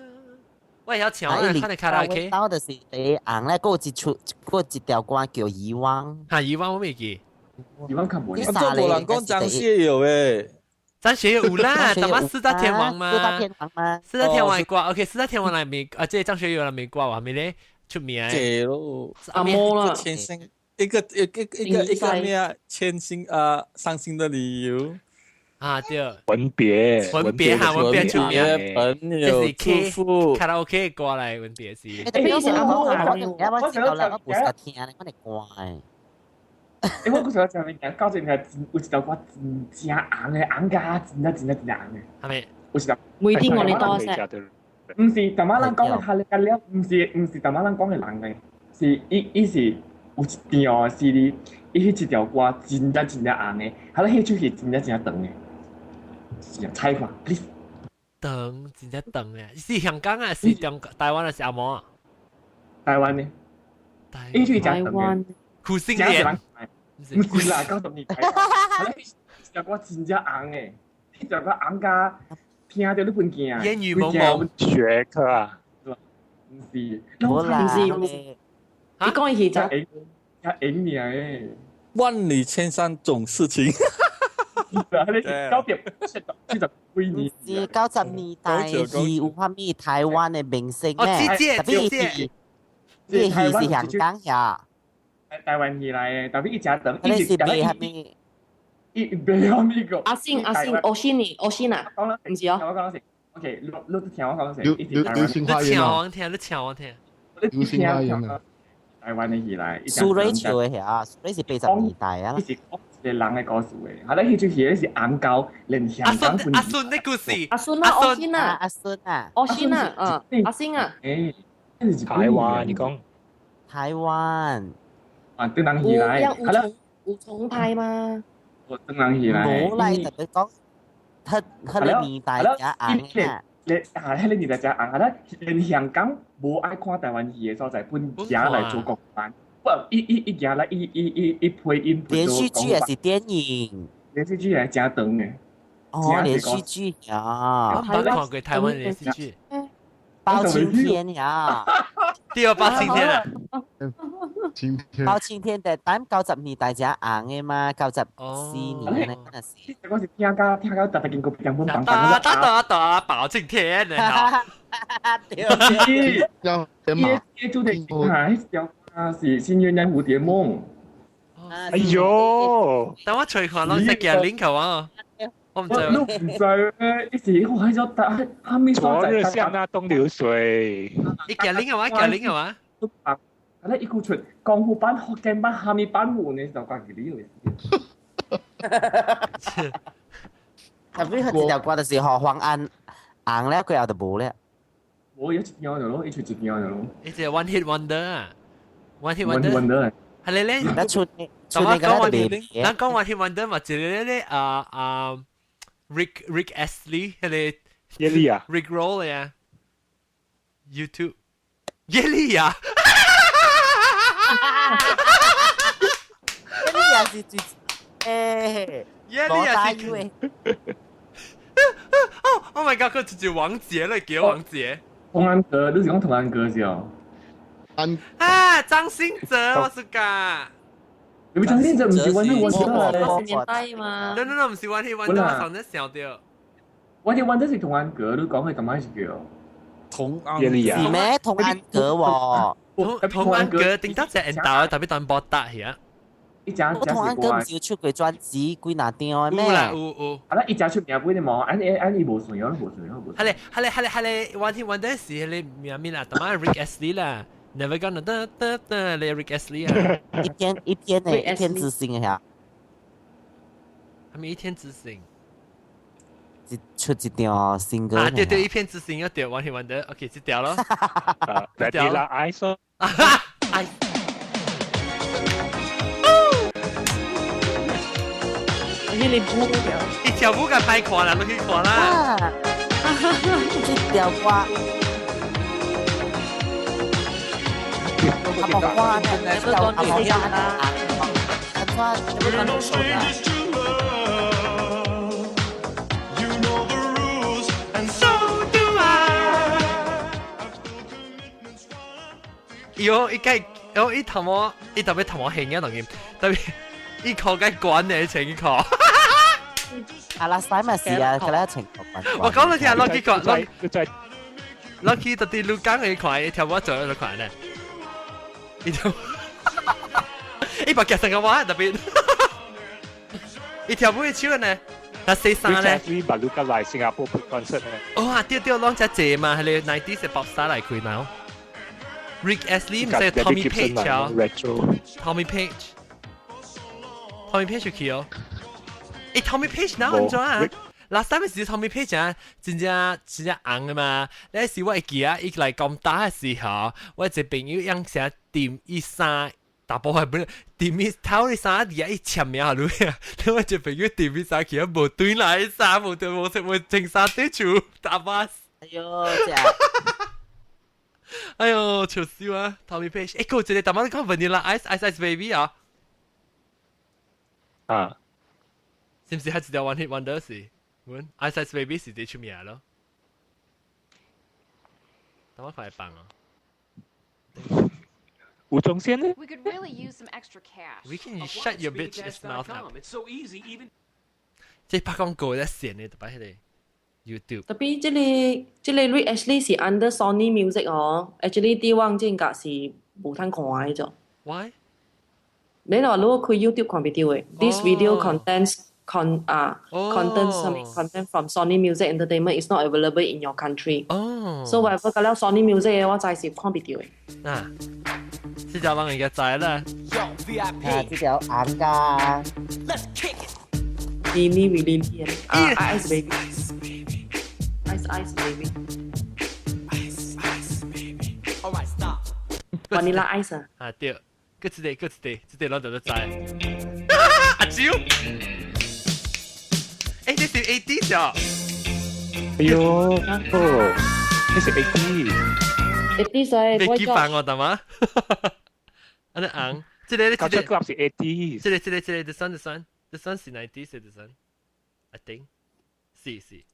我會曉唱啊，看你卡拉 OK。
味道就是第紅咧，嗰一出嗰一條歌叫《遺忘》。
嚇，遺忘我未記。
遺忘較無。
啊，無人講張學友誒。
張學友有啦，他媽四大天王嘛。
四大天王嘛。
四大天王歌，OK，四大天王內面啊，這個張學友內面歌話咩咧出名？
這咯，
阿摩啦。
千星一個一個一個一個咩啊？千星啊，傷心的理由。
啊對。
吻別。
吻別哈，吻別出名。
朋友祝福。
卡拉 OK 歌來吻別是。
欸，是阿摩啊，我知道啦，我不是聽，我會歌的。
欸，我古時候講物件，90年代有一條歌真正紅的，紅甲真正真正真正紅的。
係咪？
有一條。
每天我哋多些。
毋是，淡仔人講的較較了，毋是淡仔人講的人的，是伊是有一張 CD，伊彼一條歌真正真正紅的，啊咧彼出戲真正真正長的。是啊，猜看，please。
長，真正長的，是香港啊，是中台灣還是阿摩啊？
台灣的。伊出戲真長的。
苦心蓮。
毋是啦，90年代，彼條歌真正紅的，彼條歌紅甲聽著你分鏡。
煙雨濛濛。
學科啊？
毋是，
無啦，
毋是，你講伊是
較紅爾的。
萬里千山總是情。
90幾年。
是90年代是有啥物台灣的明星咧？特別伊伊戲是香港遐。
台灣戲來的，特別伊誠長，
伊是賣啥物？
伊賣啥物個？
阿信阿信，歐信呢？歐信啊？毋是哦。
我講先，OK，你聽我講先。
流星花園
啊！你聽，你聽我聽。
流星花園啊！
台灣的戲來。
蘇芮唱的遐，蘇芮是80年代啊。
伊是講一個人的故事的，啊，咧彼出戲咧是紅到連香港
阿孫的故事。
阿孫啊，歐信啊，
阿孫啊，
歐信啊，嗯，阿信啊。
欸，
台灣，你講。
台灣。
啊，轉人戲來，
有重拍嗎？
我轉人戲來。
無啦，特別講，彼個年代誠紅啊。
你啊，彼個年代誠紅啊！咧連香港無愛看台灣戲的所在，本行來做國版。不，伊行來，伊配音。
連續劇還是電影？
連續劇係誠長的。
哦，連續劇啊！
我冇看過台灣連續劇。
包青天呀！
對，包青天啊！
青天。
包青天的，等90年代才紅的嘛，94年那陣時。
我是聽到特特經過兩本榜
打打打打包青天啊！
對。
要點
伊做的啊，彼條歌是《新鴛鴦蝴蝶夢》。
哎呦！
等我隨看攏識嘅領球啊！我唔知，
你唔知咩？一時我喺咗打，哈咪
昨日向那東流水。
你夾領嘅話，夾領嘅話。
啊！咧一句出江湖版、福建版、哈咪版有呢，就關佢呢回事。
特別佢這條歌就是何黃安紅了，過後就無了。
我有一條就咯，一出一條就咯。
伊隻 One Hit Wonder 啊，One Hit
One Wonder。
係你咧？
那出出那個別，
咱講 One Hit Wonder 嘛，一個咧啊啊 Rick Astley，迄個
耶利啊
，Rick Roll 啊，YouTube 耶利啊，
耶利亞是最誒，
耶利亞是。哦，Oh my god！佢直接王傑咧，叫王傑。
童安格，你是講童安格是哦？
啊，張信哲，我是噶。
你咪張信哲唔是 One Hit Wonder
年代嘛
？No no no，唔是 One Hit Wonder，我上次想到。
One Hit Wonder 是童安格，你講係咁樣是叫。
童安
耶利亞。
是咩？童安格喎。
童安格頂得隻人打，特別當波打去啊。
一家
我童安格唔是有出過專輯幾若張咩？
有啦，有有。
啊，一家出名幾隻毛，按按伊無算，無算，無算。
係咧，係咧，係咧，係咧，One Hit Wonder 是係咧名咩啦？同埋 Rick Astley 啦，Never gonna 得得得，你 Rick Astley 啊。
一天一天的，一天之星啊！
係咪一天之星？
一出一張新歌。
啊，對對，一片之星，對，One Hit Wonder，OK，這條咯。
這條啦，Ice。
Ice。
你你舞了，
伊跳舞較歹看啦，你去看啦。
這條歌，阿木瓜呢？阿木瓜啊！阿木瓜。
喲，伊個，喲，伊頭毛，伊特別頭毛興啊，當然，特別伊靠緊管嘅情況。
阿拉西咪是啊，佢咧情況。
我講你聽，Lucky 講，Lucky 特啲路講嘅看，跳舞做咗看咧。伊跳，伊把腳成個話特別，伊跳舞嘅手呢？那四三咧？
你把路來新加坡 concert 咧？
哦啊，對對，攏只濟嘛，係你90是爆沙來開腦。Rick Astley 唔是 Tommy Page 啊，Tommy Page，Tommy Page 去哦。欸，Tommy Page 哪安怎啊？Last time 是 Tommy Page 啊，真正真正紅的嘛。那時我會記啊，伊來講打的時候，我一個朋友用啥掂伊衫，大部分本掂伊頭的衫底下伊簽名落去啊。我一個朋友掂伊衫去啊，無對來衫，無對無無穿衫對厝打巴。
哎喲，這。
哎喲，笑死我！Tommy Page，欸，閣有一個淡薄仔講 Vanilla Ice Ice Ice Baby 啊。
啊。
是唔是係一條 One Hit Wonder 是？阮 Ice Ice Baby 是最出名咯。等我快放啊！
吳宗憲呢
？We could really use some extra cash.
We can shut your bitch mouth up. 這拍廣告在線的，特別係個 YouTube。
特別這個這個 Rick Astley 是 under Sony Music 哦，actually 啲網站格是無通看的啫。
Why？
你若如果開 YouTube 看袂到的，This video contents con 啊 content some content from Sony Music Entertainment is not available in your country。
哦。
So whatever 個了 Sony Music 的我知是看袂到的。
啊，這條人應該知啦。
啊，這條紅㗎。
Lily Lily 啊，Ice Baby。Ice Ice Baby。
Ice Ice Baby。Alright stop。
Vanilla Ice 啊。
啊對，閣一個，閣一個，這個攏就都知。阿蕉。欸，這是80哦。
哎喲，這是80。
80歲。
你幾放我得嗎？啊，你紅，這個
這個是80。
這個這個這個，這算這算，這算是90是這算，I think，是是。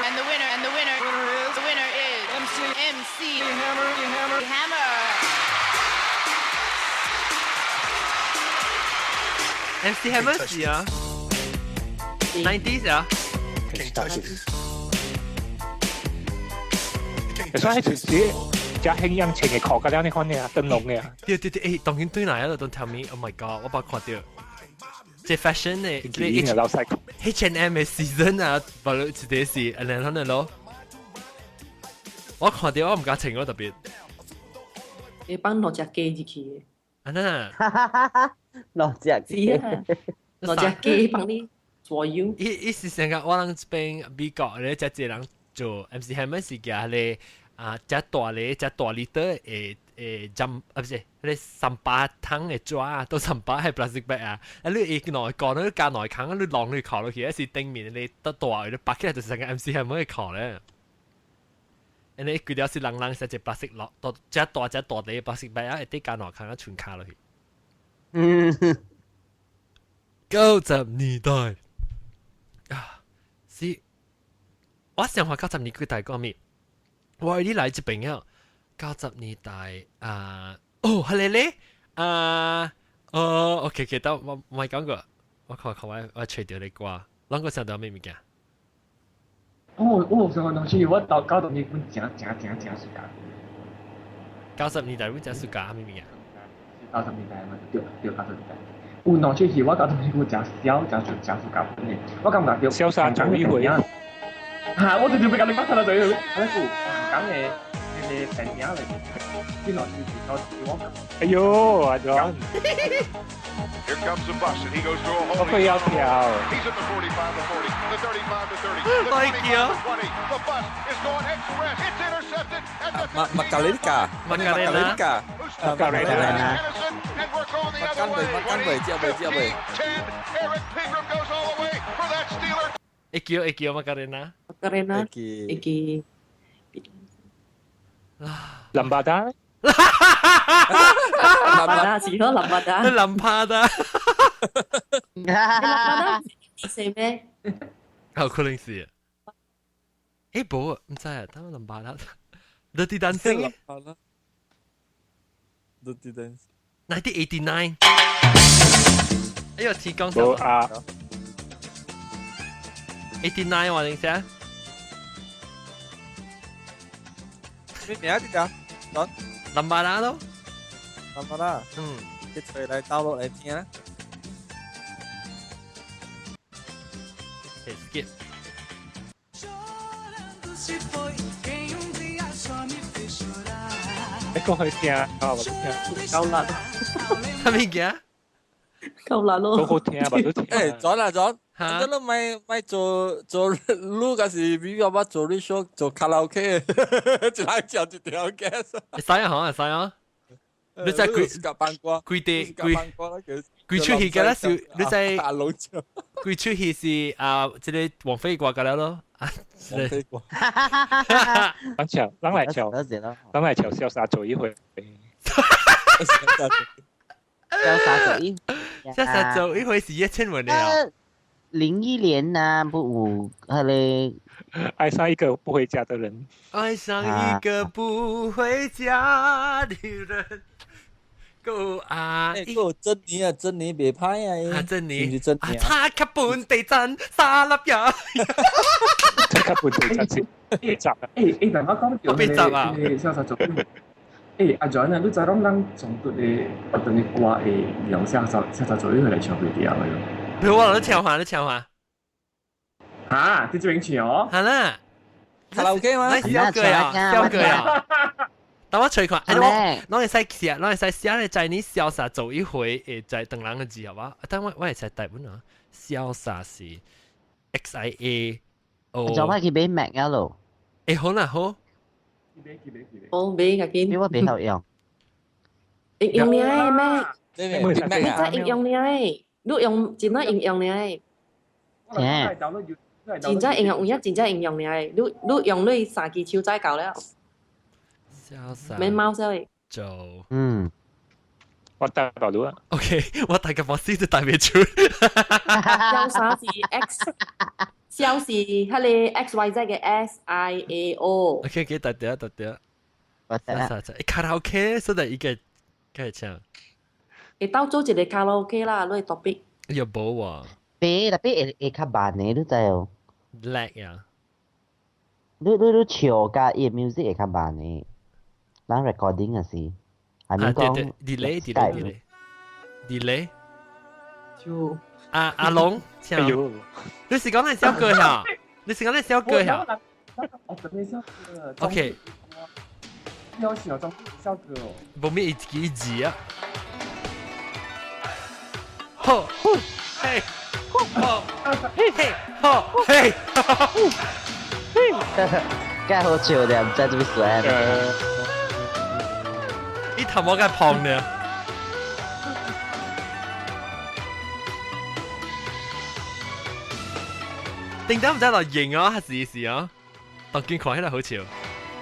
And the winner, and the winner, the winner is MC MC
Hammer Hammer
Hammer.
MC Hammer 是啊，90s 啊。
所以就是加興樣穿嘅殼，咁樣你看呢，燈籠嘅。
對對對，欸，當然對來啊，Don't tell me，Oh my god，我捌看到。這 fashion 的，這 H&M 的 season 啊，無論一個是按呢款咯。我看到我毋敢穿咯，特別。
你放落隻雞入去。
啊那，
兩隻
雞，兩隻雞幫你左右。
伊是成個我人這邊美國咧，只一個人做 MC Hammer 是夾咧啊，只大咧，只大力的針啊，不是，迄個三八湯的紙啊，都三八係 plastic bag 啊，啊你會內個你加內坑，你浪你扣落去，是頂面你得大，你拔起來就是成個 MC Hammer 的扣咧。你規條是人人寫一 plastic 落，到只大只大的 plastic bag 啊，會得加內坑啊，全卡落去。
嗯，90
年代啊，是，我想話90年代講咩？我你來這邊啊，九十年代啊，哦，係你咧啊，哦，OK，記得我唔係講過，我看看我吹掉你歌，啷個想到咩物件？
我想講東西，我到90年本正正正正暑假。
90年代本正暑假咩物件？
九十年代嘛，對對，九十年代。有兩出戲，我90年代真痟，真真暑假本的，我感覺著
瀟灑走一回。
嚇！我直接俾你講出來就要，嗰個講嘅嗰個電影嚟，呢兩出戲我。
哎呦，阿 John。
Here comes the bus, and he goes through a hole.
我佢有條。
He's at the 45 to 40, the 35 to 30, the 25 to 20. The bus is going express. It's intercepted at the
麥格里卡，
麥格里
卡，
麥格里卡。
麥根貝，麥根貝，接未接未。
Eric Pegram goes all the way for that Steeler.
會叫麥格里娜。
麥格里娜。會記。
林巴達。
林巴達是咯，林巴達。
林巴達。
林巴達是咩？
哦，可能是。誒，無，唔知啊，他們林巴達。Dirty Dancing。
Dirty Dancing。
1989。哎呦，天光
冇啊。
89話定先。
咩名啲㗎？講。
林巴達咯。
林巴達。
嗯。
你隨來 download 來聽啦。
Skip。
你過去聽啊，我聽。
夠辣。
係咪嘅？
夠辣咯。
好好聽啊，都聽。
誒，轉啦轉。你都咪做做，你嗰時比較捌做你說做卡拉 OK，一來唱一條歌。
會使啊，會使啊。你在規規地規規出戲嘅啦，是你在規出戲是啊，這個王菲歌嘅啦咯。
王菲歌。
咱唱，咱來唱，咱來唱瀟灑走一回。
瀟灑走一，
瀟灑走一回是葉倩文的哦。
林憶蓮啊，不有彼個
愛上一個不回家的人，
愛上一個不回家的人。個啊，
個珍妮啊，珍妮袂歹啊，
啊珍妮，
珍妮，
差級本地真沙粒呀，
差級本地真是
欸欸，但我講到彼個瀟灑走，欸阿 John 啊，你知講咱從對個學堂的歌會用瀟灑走一回來唱袂掉的喲？
不，我你唱下，你唱下。
嚇！你這邊唱哦？
係啦，
卡拉 OK 嗎？
你小句啊，小句啊。等我吹看，我會使寫，我會使寫咧，在你瀟灑走一回，會在等人的字好吧？但我會使台本啊，瀟灑是 X I A O。
做乜去買 Mac 啊咯？
欸，好啦好。
好買較緊。
我袂曉用。
應用爾咩？
你
你真應用爾，你用真正應用爾。真正應用，有影真正應用爾，你用你三支手指夠了。免貓聲的。
做。
嗯。
我帶到你啊。
OK，我大家把死都帶袂出。
瀟灑是 X，瀟是彼個 X Y Z 嘅 S I A O。
OK，給大家大家。
我得
啦。卡拉 OK，所以伊個開唱。
會當做一個卡拉 OK 啦，你特別。
又無喎。
別特別會較慢的，你知哦？
叻呀！
你唱甲伊 music 會較慢的，咱 recording 也是。係咪講
？delay delay delay delay。
就
阿阿龍，
哎呦，
你是講那首歌呀？你是講那首歌呀？
我準備首歌。
OK。
有時候就首歌哦。
無咩一字一字啊。吼嘿吼嘿吼嘿，
梗係好笑嘅，唔知做咩事。
你頭毛梗胖呢？定等唔知落型啊，還是是啊？當見看起來好笑，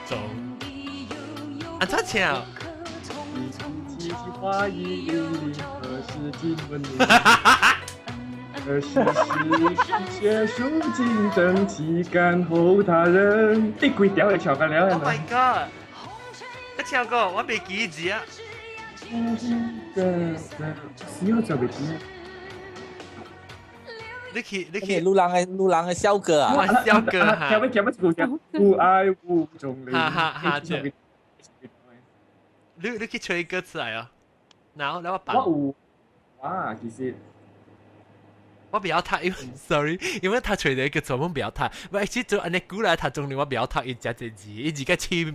仲啊怎笑？
花一何時經文二十四寫書盡正氣干後他人，你規條會唱個了。
Oh my god！我唱過，我未記字啊。
死我就未記。
你去你去，
路人嘅路人嘅小哥啊！
哇，小哥哈！
聽乜聽乜故事？無愛無種靈。
哈哈哈！你去吹歌詞嚟啊？然後我
我有，哇，其實。
我不要讀，因為 sorry，因為他吹的一個專門不要讀。我其實做按呢古來讀中年，我不要讀伊只隻字，伊自個簽。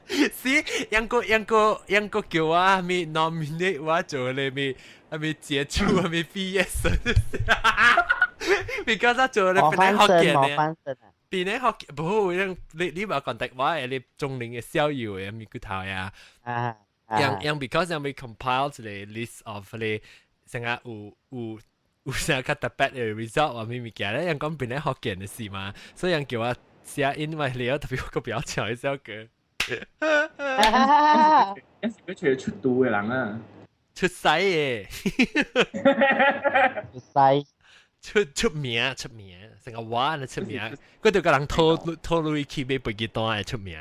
是，楊哥楊哥楊哥叫我咪 nominate 我做咧咪咪傑出咪畢業生。你剛才做咧邊咧學嘅呢？邊咧學不，你你話講的話，你中年嘅逍遙嘅咪骨頭呀？
啊，
樣樣 because 樣咪 compile 一個 list of 咧，成日有有。有啥較特別嘅 result 啊？咩物件咧？人講邊咧福建嘅事嘛，所以人叫我寫因為你特別我比較唱一首歌。
一是佢出道嘅人啊，
出世嘅，
出世，
出出名出名，成個我呢出名，佢就個人拖拖落去買飛機單會出名。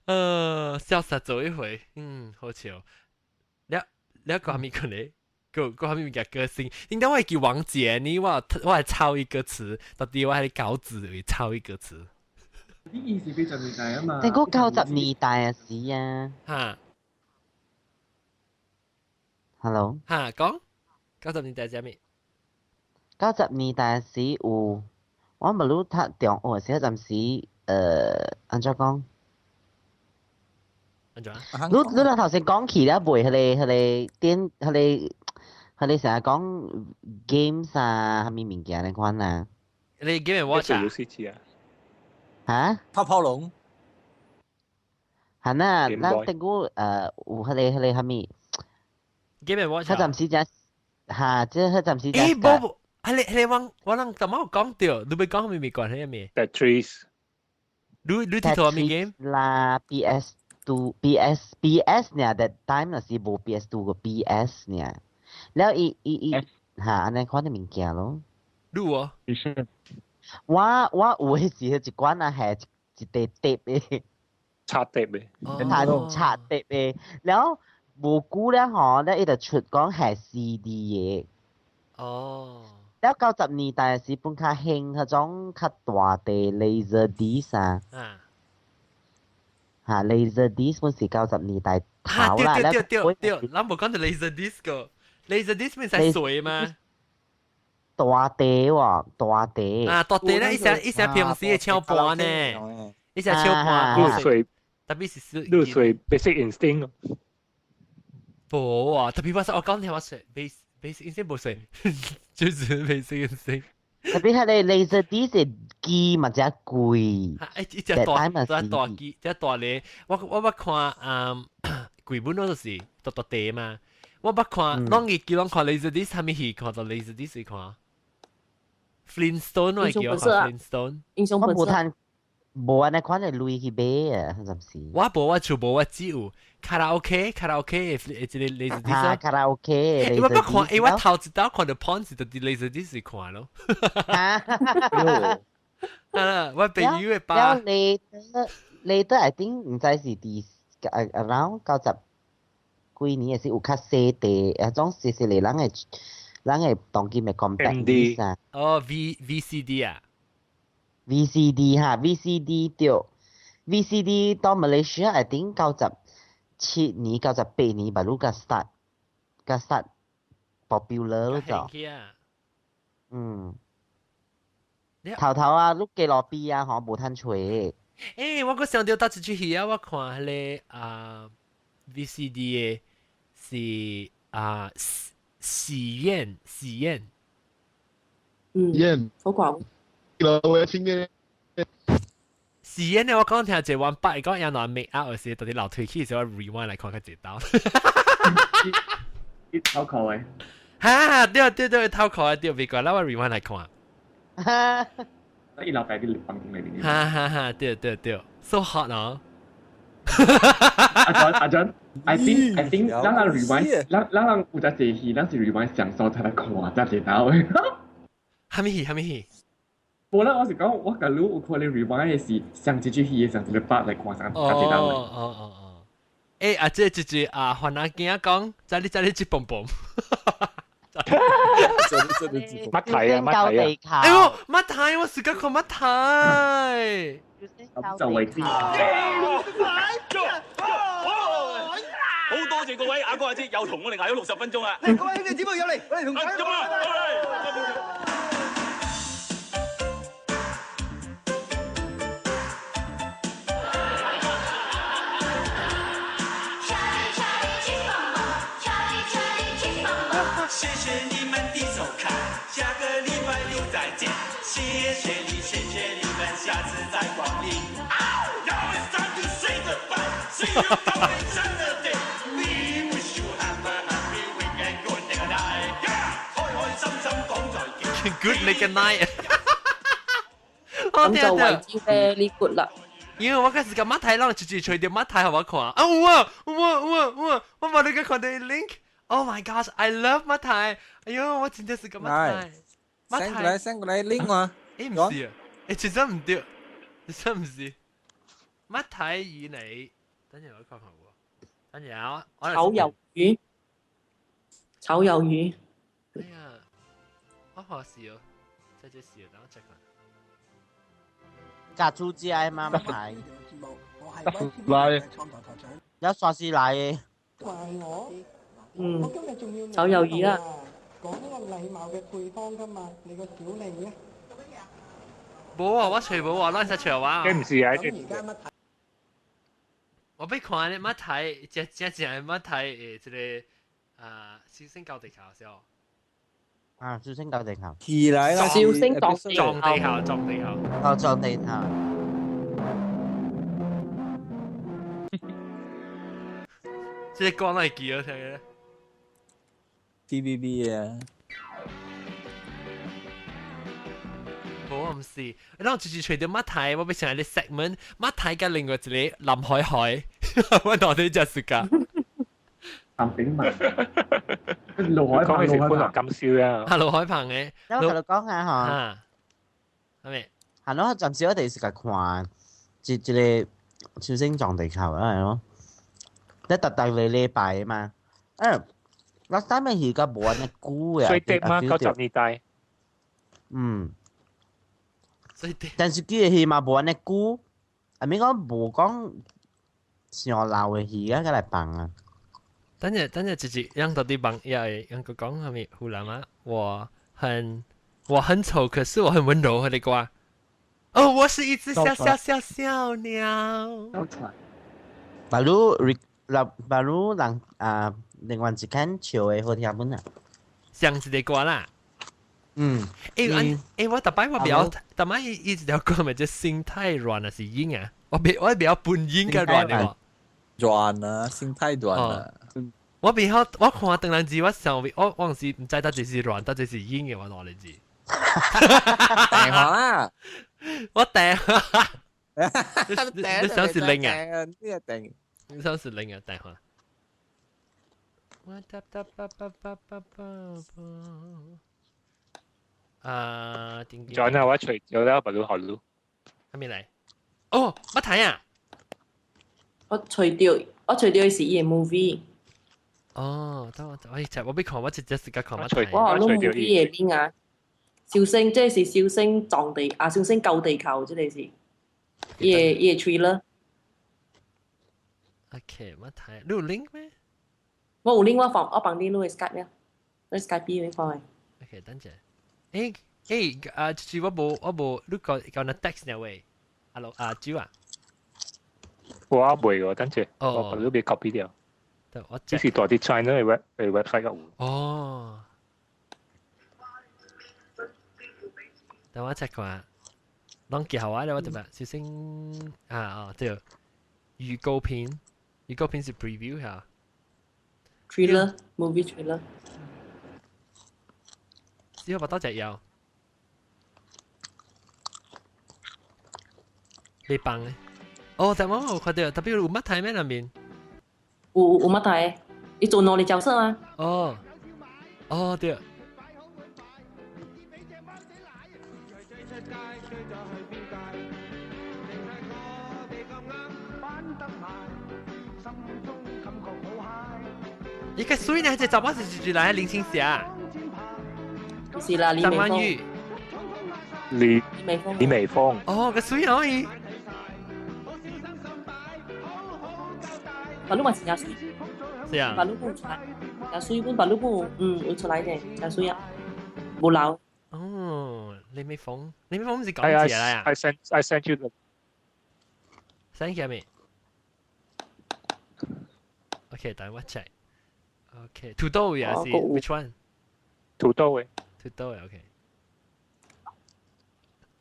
瀟灑走一回，嗯，好笑。你個係咪可能？個個係咪嘅歌星？點解我係叫王傑？你我我係抄一個詞，到底我係稿紙會抄一個詞。
你意思八十年代啊嘛？
你講90年代啊是啊。
嚇
！Hello。
嚇，講90年代係咩？
90年代時有，我毋捌讀中學時，嗰陣時，按怎講？
按怎？
你你若頭先講起了，袂彼個彼個電，彼個彼個成日講 games 啊，啥物物件那款啊？
你 Game Watch 啊？
遊戲機啊？
嚇？
泡泡龍。
係啊，咱頂久有彼個彼個啥物
？Game Watch。
彼陣時才嚇，這彼陣時才。
欸，無無，彼個彼個我我人頭仔有講著，你欲講啥物物關係物
？Tetris。
你你佚佗啥物 game？
啦，PS。2 PS PS 呢，that time 若是無 PS2 個 PS 呢，了伊伊伊嚇按呢款的物件咯。
你有啊？
我我有的時一罐啊係一塊碟的，
插碟的，
插插碟的，了無久了吼，了伊就出講係 CD 的。
哦。
了90年代時本較興彼種較大塊 laser disc 啊。
啊。
嚇，laser disc 本是90年代頭啦，
對對對對，咱無講到 laser disc 個，laser disc 咪使水嗎？
大塊喎，大塊。
啊，大塊咧，一隻一隻平時的唱盤呢，一隻唱盤。
露水，
特別是
露水 basic instinct。
無啊，特別我說我講聽我說 basic basic instinct 無水，就是 basic instinct。
特別彼個 laser disc 機嘛真貴，
欸，一隻大大大機，隻大咧，我我捌看嗯，鬼本攏就是大大地嘛，我捌看，攏會記攏看 laser disc 啥物戲，看到 laser disc 看，Flintstone 我會記我看 Flintstone，
英雄本色。
我無趁，無按呢款的鐳去買啊，暫時。
我無我厝無我只有卡拉 OK 卡拉 OK 的一個 laser disc。
卡拉 OK。
我捌看，欸，我頭一道看到 porn 是佇 laser disc 看咯。啊！我朋友的爸。
了 later later I think 毋知是佇 around 90幾年，是有較細塊，彼種細細个人會人會當今的 compact disc 啊。
哦，V VCD 啊。
VCD 哈，VCD 對，VCD 到 Malaysia I think 97年、98年，baru 才 start，才 start popular 咯就。嗯。頭頭啊，你街路邊啊，吼無通揣。
欸，我閣想著搭一出戲啊，我看彼個啊 VCD 的，是啊喜宴喜宴。
嗯，
宴
好掛。
老嘅聽嘅。
喜宴咧，我講聽一晚八講有人 make out 時，到底樓梯起時我 rewind 來看較一道。
一偷看嘅。
哈，對對對，偷看嘅對，別怪啦，我 rewind 來看。
伊老爸佇房間裏面。
哈哈哈，對對對，so hot 哦。
阿john 阿 john I think 咱人 rewind，咱人有隻戲，咱是 rewind 上數才來看，才一道嘅。
蝦米戲？蝦米戲？
無啦，我是講我假如有看你 rewind 嘅是上一句戲嘅上一個 part 來看上才一道嘅。
哦哦哦哦。欸，啊，這就是啊，番仔囝講，在你在你接蹦蹦。
乜睇啊？乜睇啊？
哎呦，乜睇？我時間看乜睇？
咁就為之。
好多謝各位阿哥阿姐又同我哋捱咗60分鐘啊！
嚟，各位兄弟姊妹入嚟，我哋同大家。
咁啊！謝謝你們的收看，下個禮拜六再見。謝謝你，謝謝你們，下次再光臨。Now it's time to say goodbye. See you coming Saturday. We wish you have a happy weekend, good night. 開開心心講再見。
Good night。
咁就為之 very good 啦。
因為我開始咁乜睇，讓直接隨啲乜睇好我看。啊有啊有啊有啊有啊！我把你個看到 link。Oh my gosh, I love 乜睇。哎呦，我真的是咁乜睇。
send 過來，send 過來 link 我。
誒唔是啊，誒真真唔對，真真唔是。乜睇與你？等陣我看看喎。等陣啊，我
炒魷魚，炒魷魚。
哎呀，我看是哦，這這是，等我 check 看。
夾豬只愛嘛乜睇？
來，
有沙士來嘅。
嗯，炒魷魚啦。
講呢個禮貌嘅配方㗎嘛，你個小麗咧？
冇啊，我隨冇啊，咱實隨話。
這唔是啊，
這
我欲看咧，乜睇，只只只乜睇誒，這個啊，小星救地球先。
啊，小星救地球。
起來啦！
小星撞
撞地球，撞地球。
哦，撞地球。
這個歌哪會記得聽嘅
？TVB 啊。
冇啊，唔是，咱直接隨到乜睇，我欲想你 segment 乜睇嘅另外一個林海海，我到底隻是㗎？
譚炳文，盧海鵬，
講起食歡樂今宵啊！
啊，盧海鵬嘅，
我同你講下嗬，
係咪？
係咯，暫時我哋是個看，一一個小星撞地球啊，係咯，你特特嚟禮拜啊嘛，誒，last time 咪而家無按呢久嘅，
最低嘛，90年代。
嗯。但是佢嘅戲嘛無按呢久，啊咪講無講上老嘅戲啊，佢來放啊。
等陣等陣，直接讓到啲幫也讓佢講係咪湖南啊？我很醜，可是我很溫柔，佢哋講。哦，我是一隻小小小小鳥。
Baru baru 人啊，另外一間笑嘅好聽本啊。
上一個歌啦。
嗯。
欸欸，我逐擺我袂曉，逐擺伊一條歌咪叫心太軟啊，是硬啊？我袂曉分硬佮軟的喎。
軟啊，心太軟啦。
我袂曉，我看當然字，我想我我是毋知到底是軟，到底是硬的，我哪裡知？
電話啦，
我訂。你想是零啊？
呢個訂。
你想是零啊？電話。我哒哒叭叭叭叭叭叭。啊，點？
再啊，我除咗啦，白魯學魯。
係咪嚟？哦，乜睇啊？
我除掉，我除掉是伊個 movie。
哦，等我，我就我欲看，我直接時間看乜睇。
我學攏 movie 嘅邊啊？小星，這是小星撞地啊！小星救地球，這個是伊個伊個 trailer。
OK，乜睇？你有 link 咩？
我有 link，我放我放啲你個 Skype 咩？你 Skype 邊放嘅
？OK，等陣。欸欸啊！就是我無我無，你講講那 text 呢喂？Hello，阿朱啊。
我未喎，等陣，我你別 copy 掉。
我
這是大啲 China 嘅 web 嘅 website 有。
哦，等我 check 看，攏記好啊！我特別小心啊啊，對，預告片，預告片是 preview 嚇。
Trailer movie trailer。
只好把多隻有。你放咧？哦，但我有看到，特別有乜睇咩那邊？
有乜睇？你做哪裡角色啊？
哦，哦對。伊個水呢？這查某是是來林青霞。
是啦，李美鳳。
李
美鳳。
李美鳳。
哦，個水可以。
白鹿嘛是真水。
是啊。
白鹿冇出來，真水本白鹿冇，有出來嘅，真水啊，無老。
哦，李美鳳，李美鳳唔是港姐嚟啊
I sent you the
send 給咩？OK，等我 check。OK，土豆也是，which one？
土豆嘅。
土豆嘅 OK。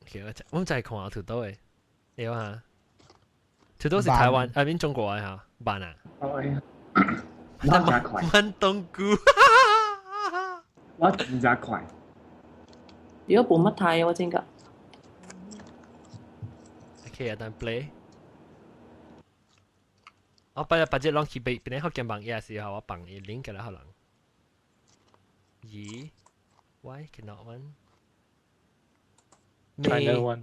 OK，我我就係看土豆嘅，你話嚇？土豆是台灣，啊邊中國嘅嚇，辦啊？
我真快。
燜冬菇。
我真正快。
如果冇乜睇，我真㗎。
OK，啊，等 play。我八日八節攏去俾邊個福建網頁時候，我放伊 link 給啦可能。咦？Why cannot one？
China one。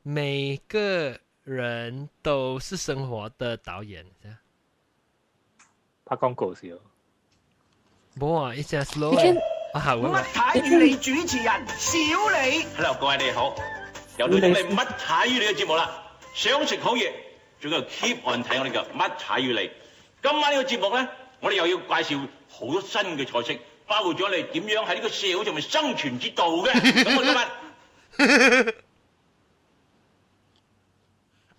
每個人都是生活的導演，
拍廣告時候。
冇啊，一隻 slow。啊，我
乜太與你主持人小李。
Hello，各位你好，又到咗你乜太與你嘅節目啦。想食好嘢，仲要 keep on 睇我哋嘅乜太與你。今晚呢個節目咧，我哋又要介紹好多新嘅菜式，包括咗你點樣喺呢個社會上面生存之道嘅。咁我今日。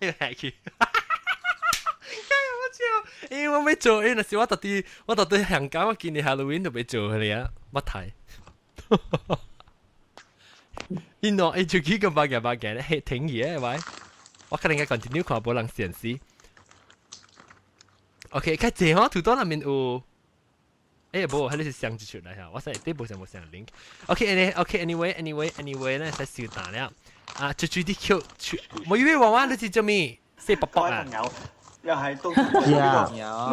呢個係佢，我因為我未做，因為是我特地我特地香港，我今年 Halloween 都未做佢哋啊，乜睇？因為伊就去個八嘅八嘅咧，係停嘢係咪？我可能應該 continue 看，無人顯示。OK，較濟吼，土豆那邊有。無，彼個是相一出來嚇，我實係啲無上無上 link。OK，anyway，anyway，anyway 咧，使小打了。啊，最最啲 Q，我以為娃娃你是做咩？四伯伯啊！
各位朋友，又係到呢個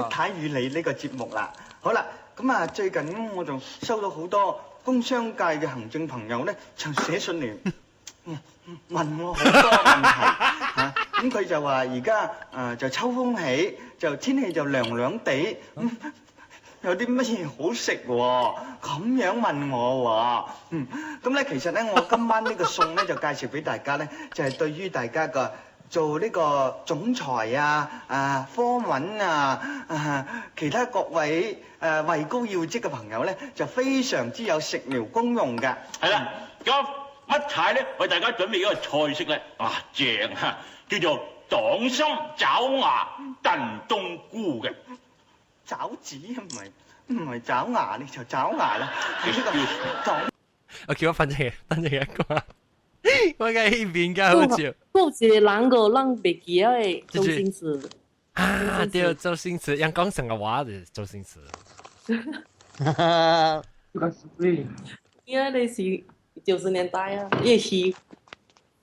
乜太與你呢個節目啦。好啦，咁啊，最近我就收到好多工商界嘅行政朋友咧，就寫信嚟問我好多問題嚇。咁佢就話而家就秋風起，就天氣就涼涼地。有啲乜嘢好食喎？咁樣問我喎，咁咧其實咧，我今晚呢個餸咧就介紹俾大家咧，就係對於大家個做呢個總裁啊、啊科文啊、啊其他各位位高要職嘅朋友咧，就非常之有食療功用嘅。
係啦，咁乜太咧為大家準備一個菜式咧，啊正嚇，叫做黨參爪牙燉冬菇嘅。
爪子唔係爪牙，你就爪牙啦。係呢個黨。
我叫我反正反正一個，我嘅呢邊㗎好似。
嗰一個人個人袂記得的周星馳。
啊，對，周星馳，人講成個話就周星馳。
因為你是90年代啊，伊戲，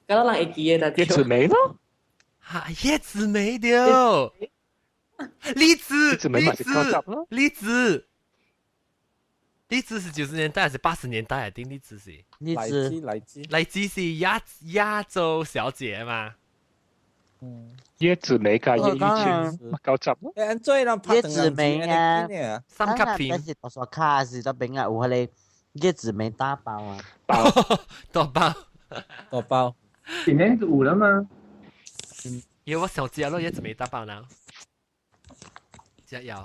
敢若人會記得。
葉子楣咯。
嚇，葉子楣對。栗子，栗子，栗子，栗子是90年代還是80年代啊？丁栗子是
栗子，
荔枝，
荔枝是亞洲小姐嘛？
嗯，
葉子楣加葉玉卿九十咯。
葉子楣啊，
三級片。
但是多數卡是都邊啊，有彼個葉子楣打包啊，
包，大包，
大包。
今年就有了嗎？
有我想知咯，葉子楣打包呢？只有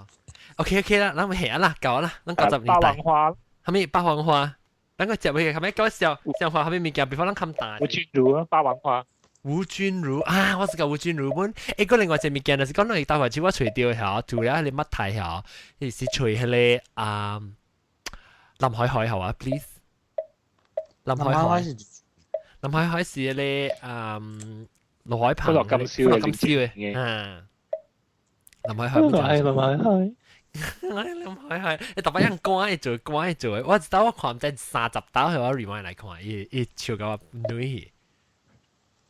，OK OK 啦，咱咪下啦，夠啦，咱90年代。
霸王花，
係咪霸王花？等佢接去，係咪搞笑？笑話係咪物件？比方咱冚大。
吳君如啊，霸王花。
吳君如啊，我是個吳君如本。欸，個另外一個物件就是講，你大環我揣著嚇，除了你乜睇嚇，是揣彼個啊林海海好啊，please。林海海，林海海是彼個啊盧海鵬，
歡樂今宵
歡樂今宵嘅，啊，林海海，
係林海海。
林海海，你特別人歌會做，歌會做，我知道我看唔知30道，我 remind 來看，伊伊唱到我女。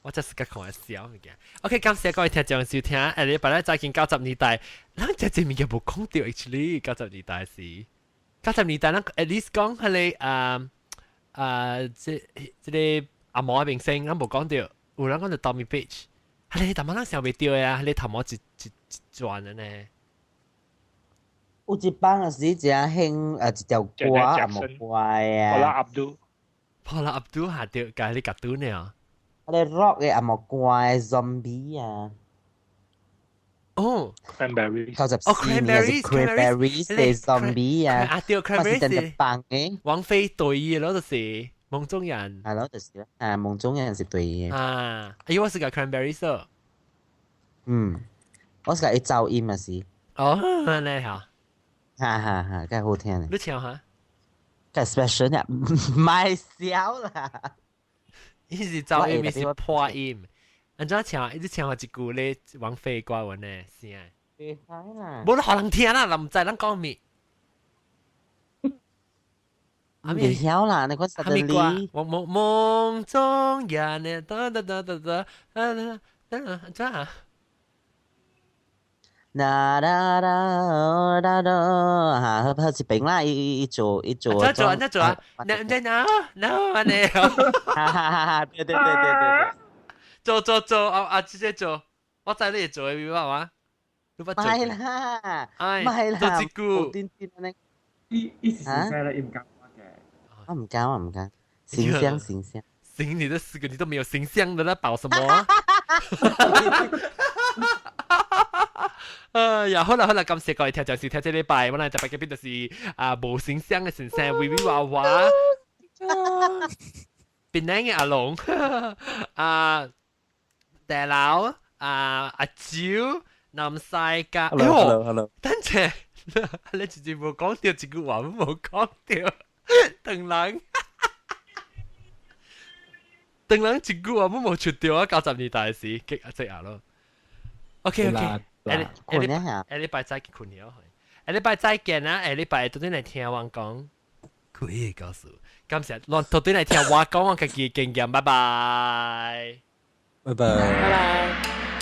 我真是個看笑物件。OK，感謝各位聽眾收聽。下禮拜咧再見90年代，咱這這物件無講到，actually 九十年代是九十年代，咱 at least 講彼個啊啊，這這个紅毛明星，咱無講到，有人講到 Tommy Page，彼個淡薄咱想袂著的啊，彼個頭毛一一一轉的呢。
有一班嘅時真興一條歌紅毛歌啊。
Paula Abdul。
Paula Abdul 下掉，共你夾到呢？
我哋 rock 嘅紅毛歌嘅 zombie 啊。
哦
，cranberries，94
年是 cranberries 嘅 zombie 啊，
啊對，cranberries
是放嘅，
王菲對嘅咯，就是夢中人，
係咯，就是啊，夢中人是對嘅。
啊，哎，我是個 cranberries 咯。
嗯，我是個一噪音啊是。
哦，你好。
哈哈哈，梗係好聽。
你唱下。
梗係 special 啊，唔係笑啦。
伊是噪音，是破音。按怎唱？一直唱下一句咧，王菲歌文呢？是啊。
袂使啦。
無得予人聽啦，人毋知咱講咩。
袂曉啦，你講 suddenly。
夢夢夢中人呢？噠噠噠噠噠噠噠，按怎啊？
啦啦啦啦啦，嚇，好好一邊啦，伊伊做伊做。
按怎做？按怎做啊？no no no no，按呢？
哈哈哈哈！對對對對對。
做做做啊啊！直接做，我知你會做的，明白嗎？你捌做？
唔係啦，
唔
係啦，
做一句。
端端呢？
伊伊是先生啦，伊毋敢我嘅。
我唔敢，我唔敢。形象形象。
行，你這四個你都沒有形象的，那保什麼？哎呀，好啦好啦，感謝各位聽眾收聽這禮拜，我哋特別嘅邊就是啊無形象嘅先生，微微娃娃，檳城嘅阿龍，啊大佬，啊阿蕉，南西家，
hello hello，
等陣，你直接無講到一句話都無講到，鄧人，鄧人一句話都無出到啊！90年代時激啊即啊咯。OK OK，下下禮拜再困了，下禮拜再見啊！下禮拜到底來聽我講，鬼告訴，感謝，到底來聽我講我家己的經驗，拜拜，
拜拜，
拜拜。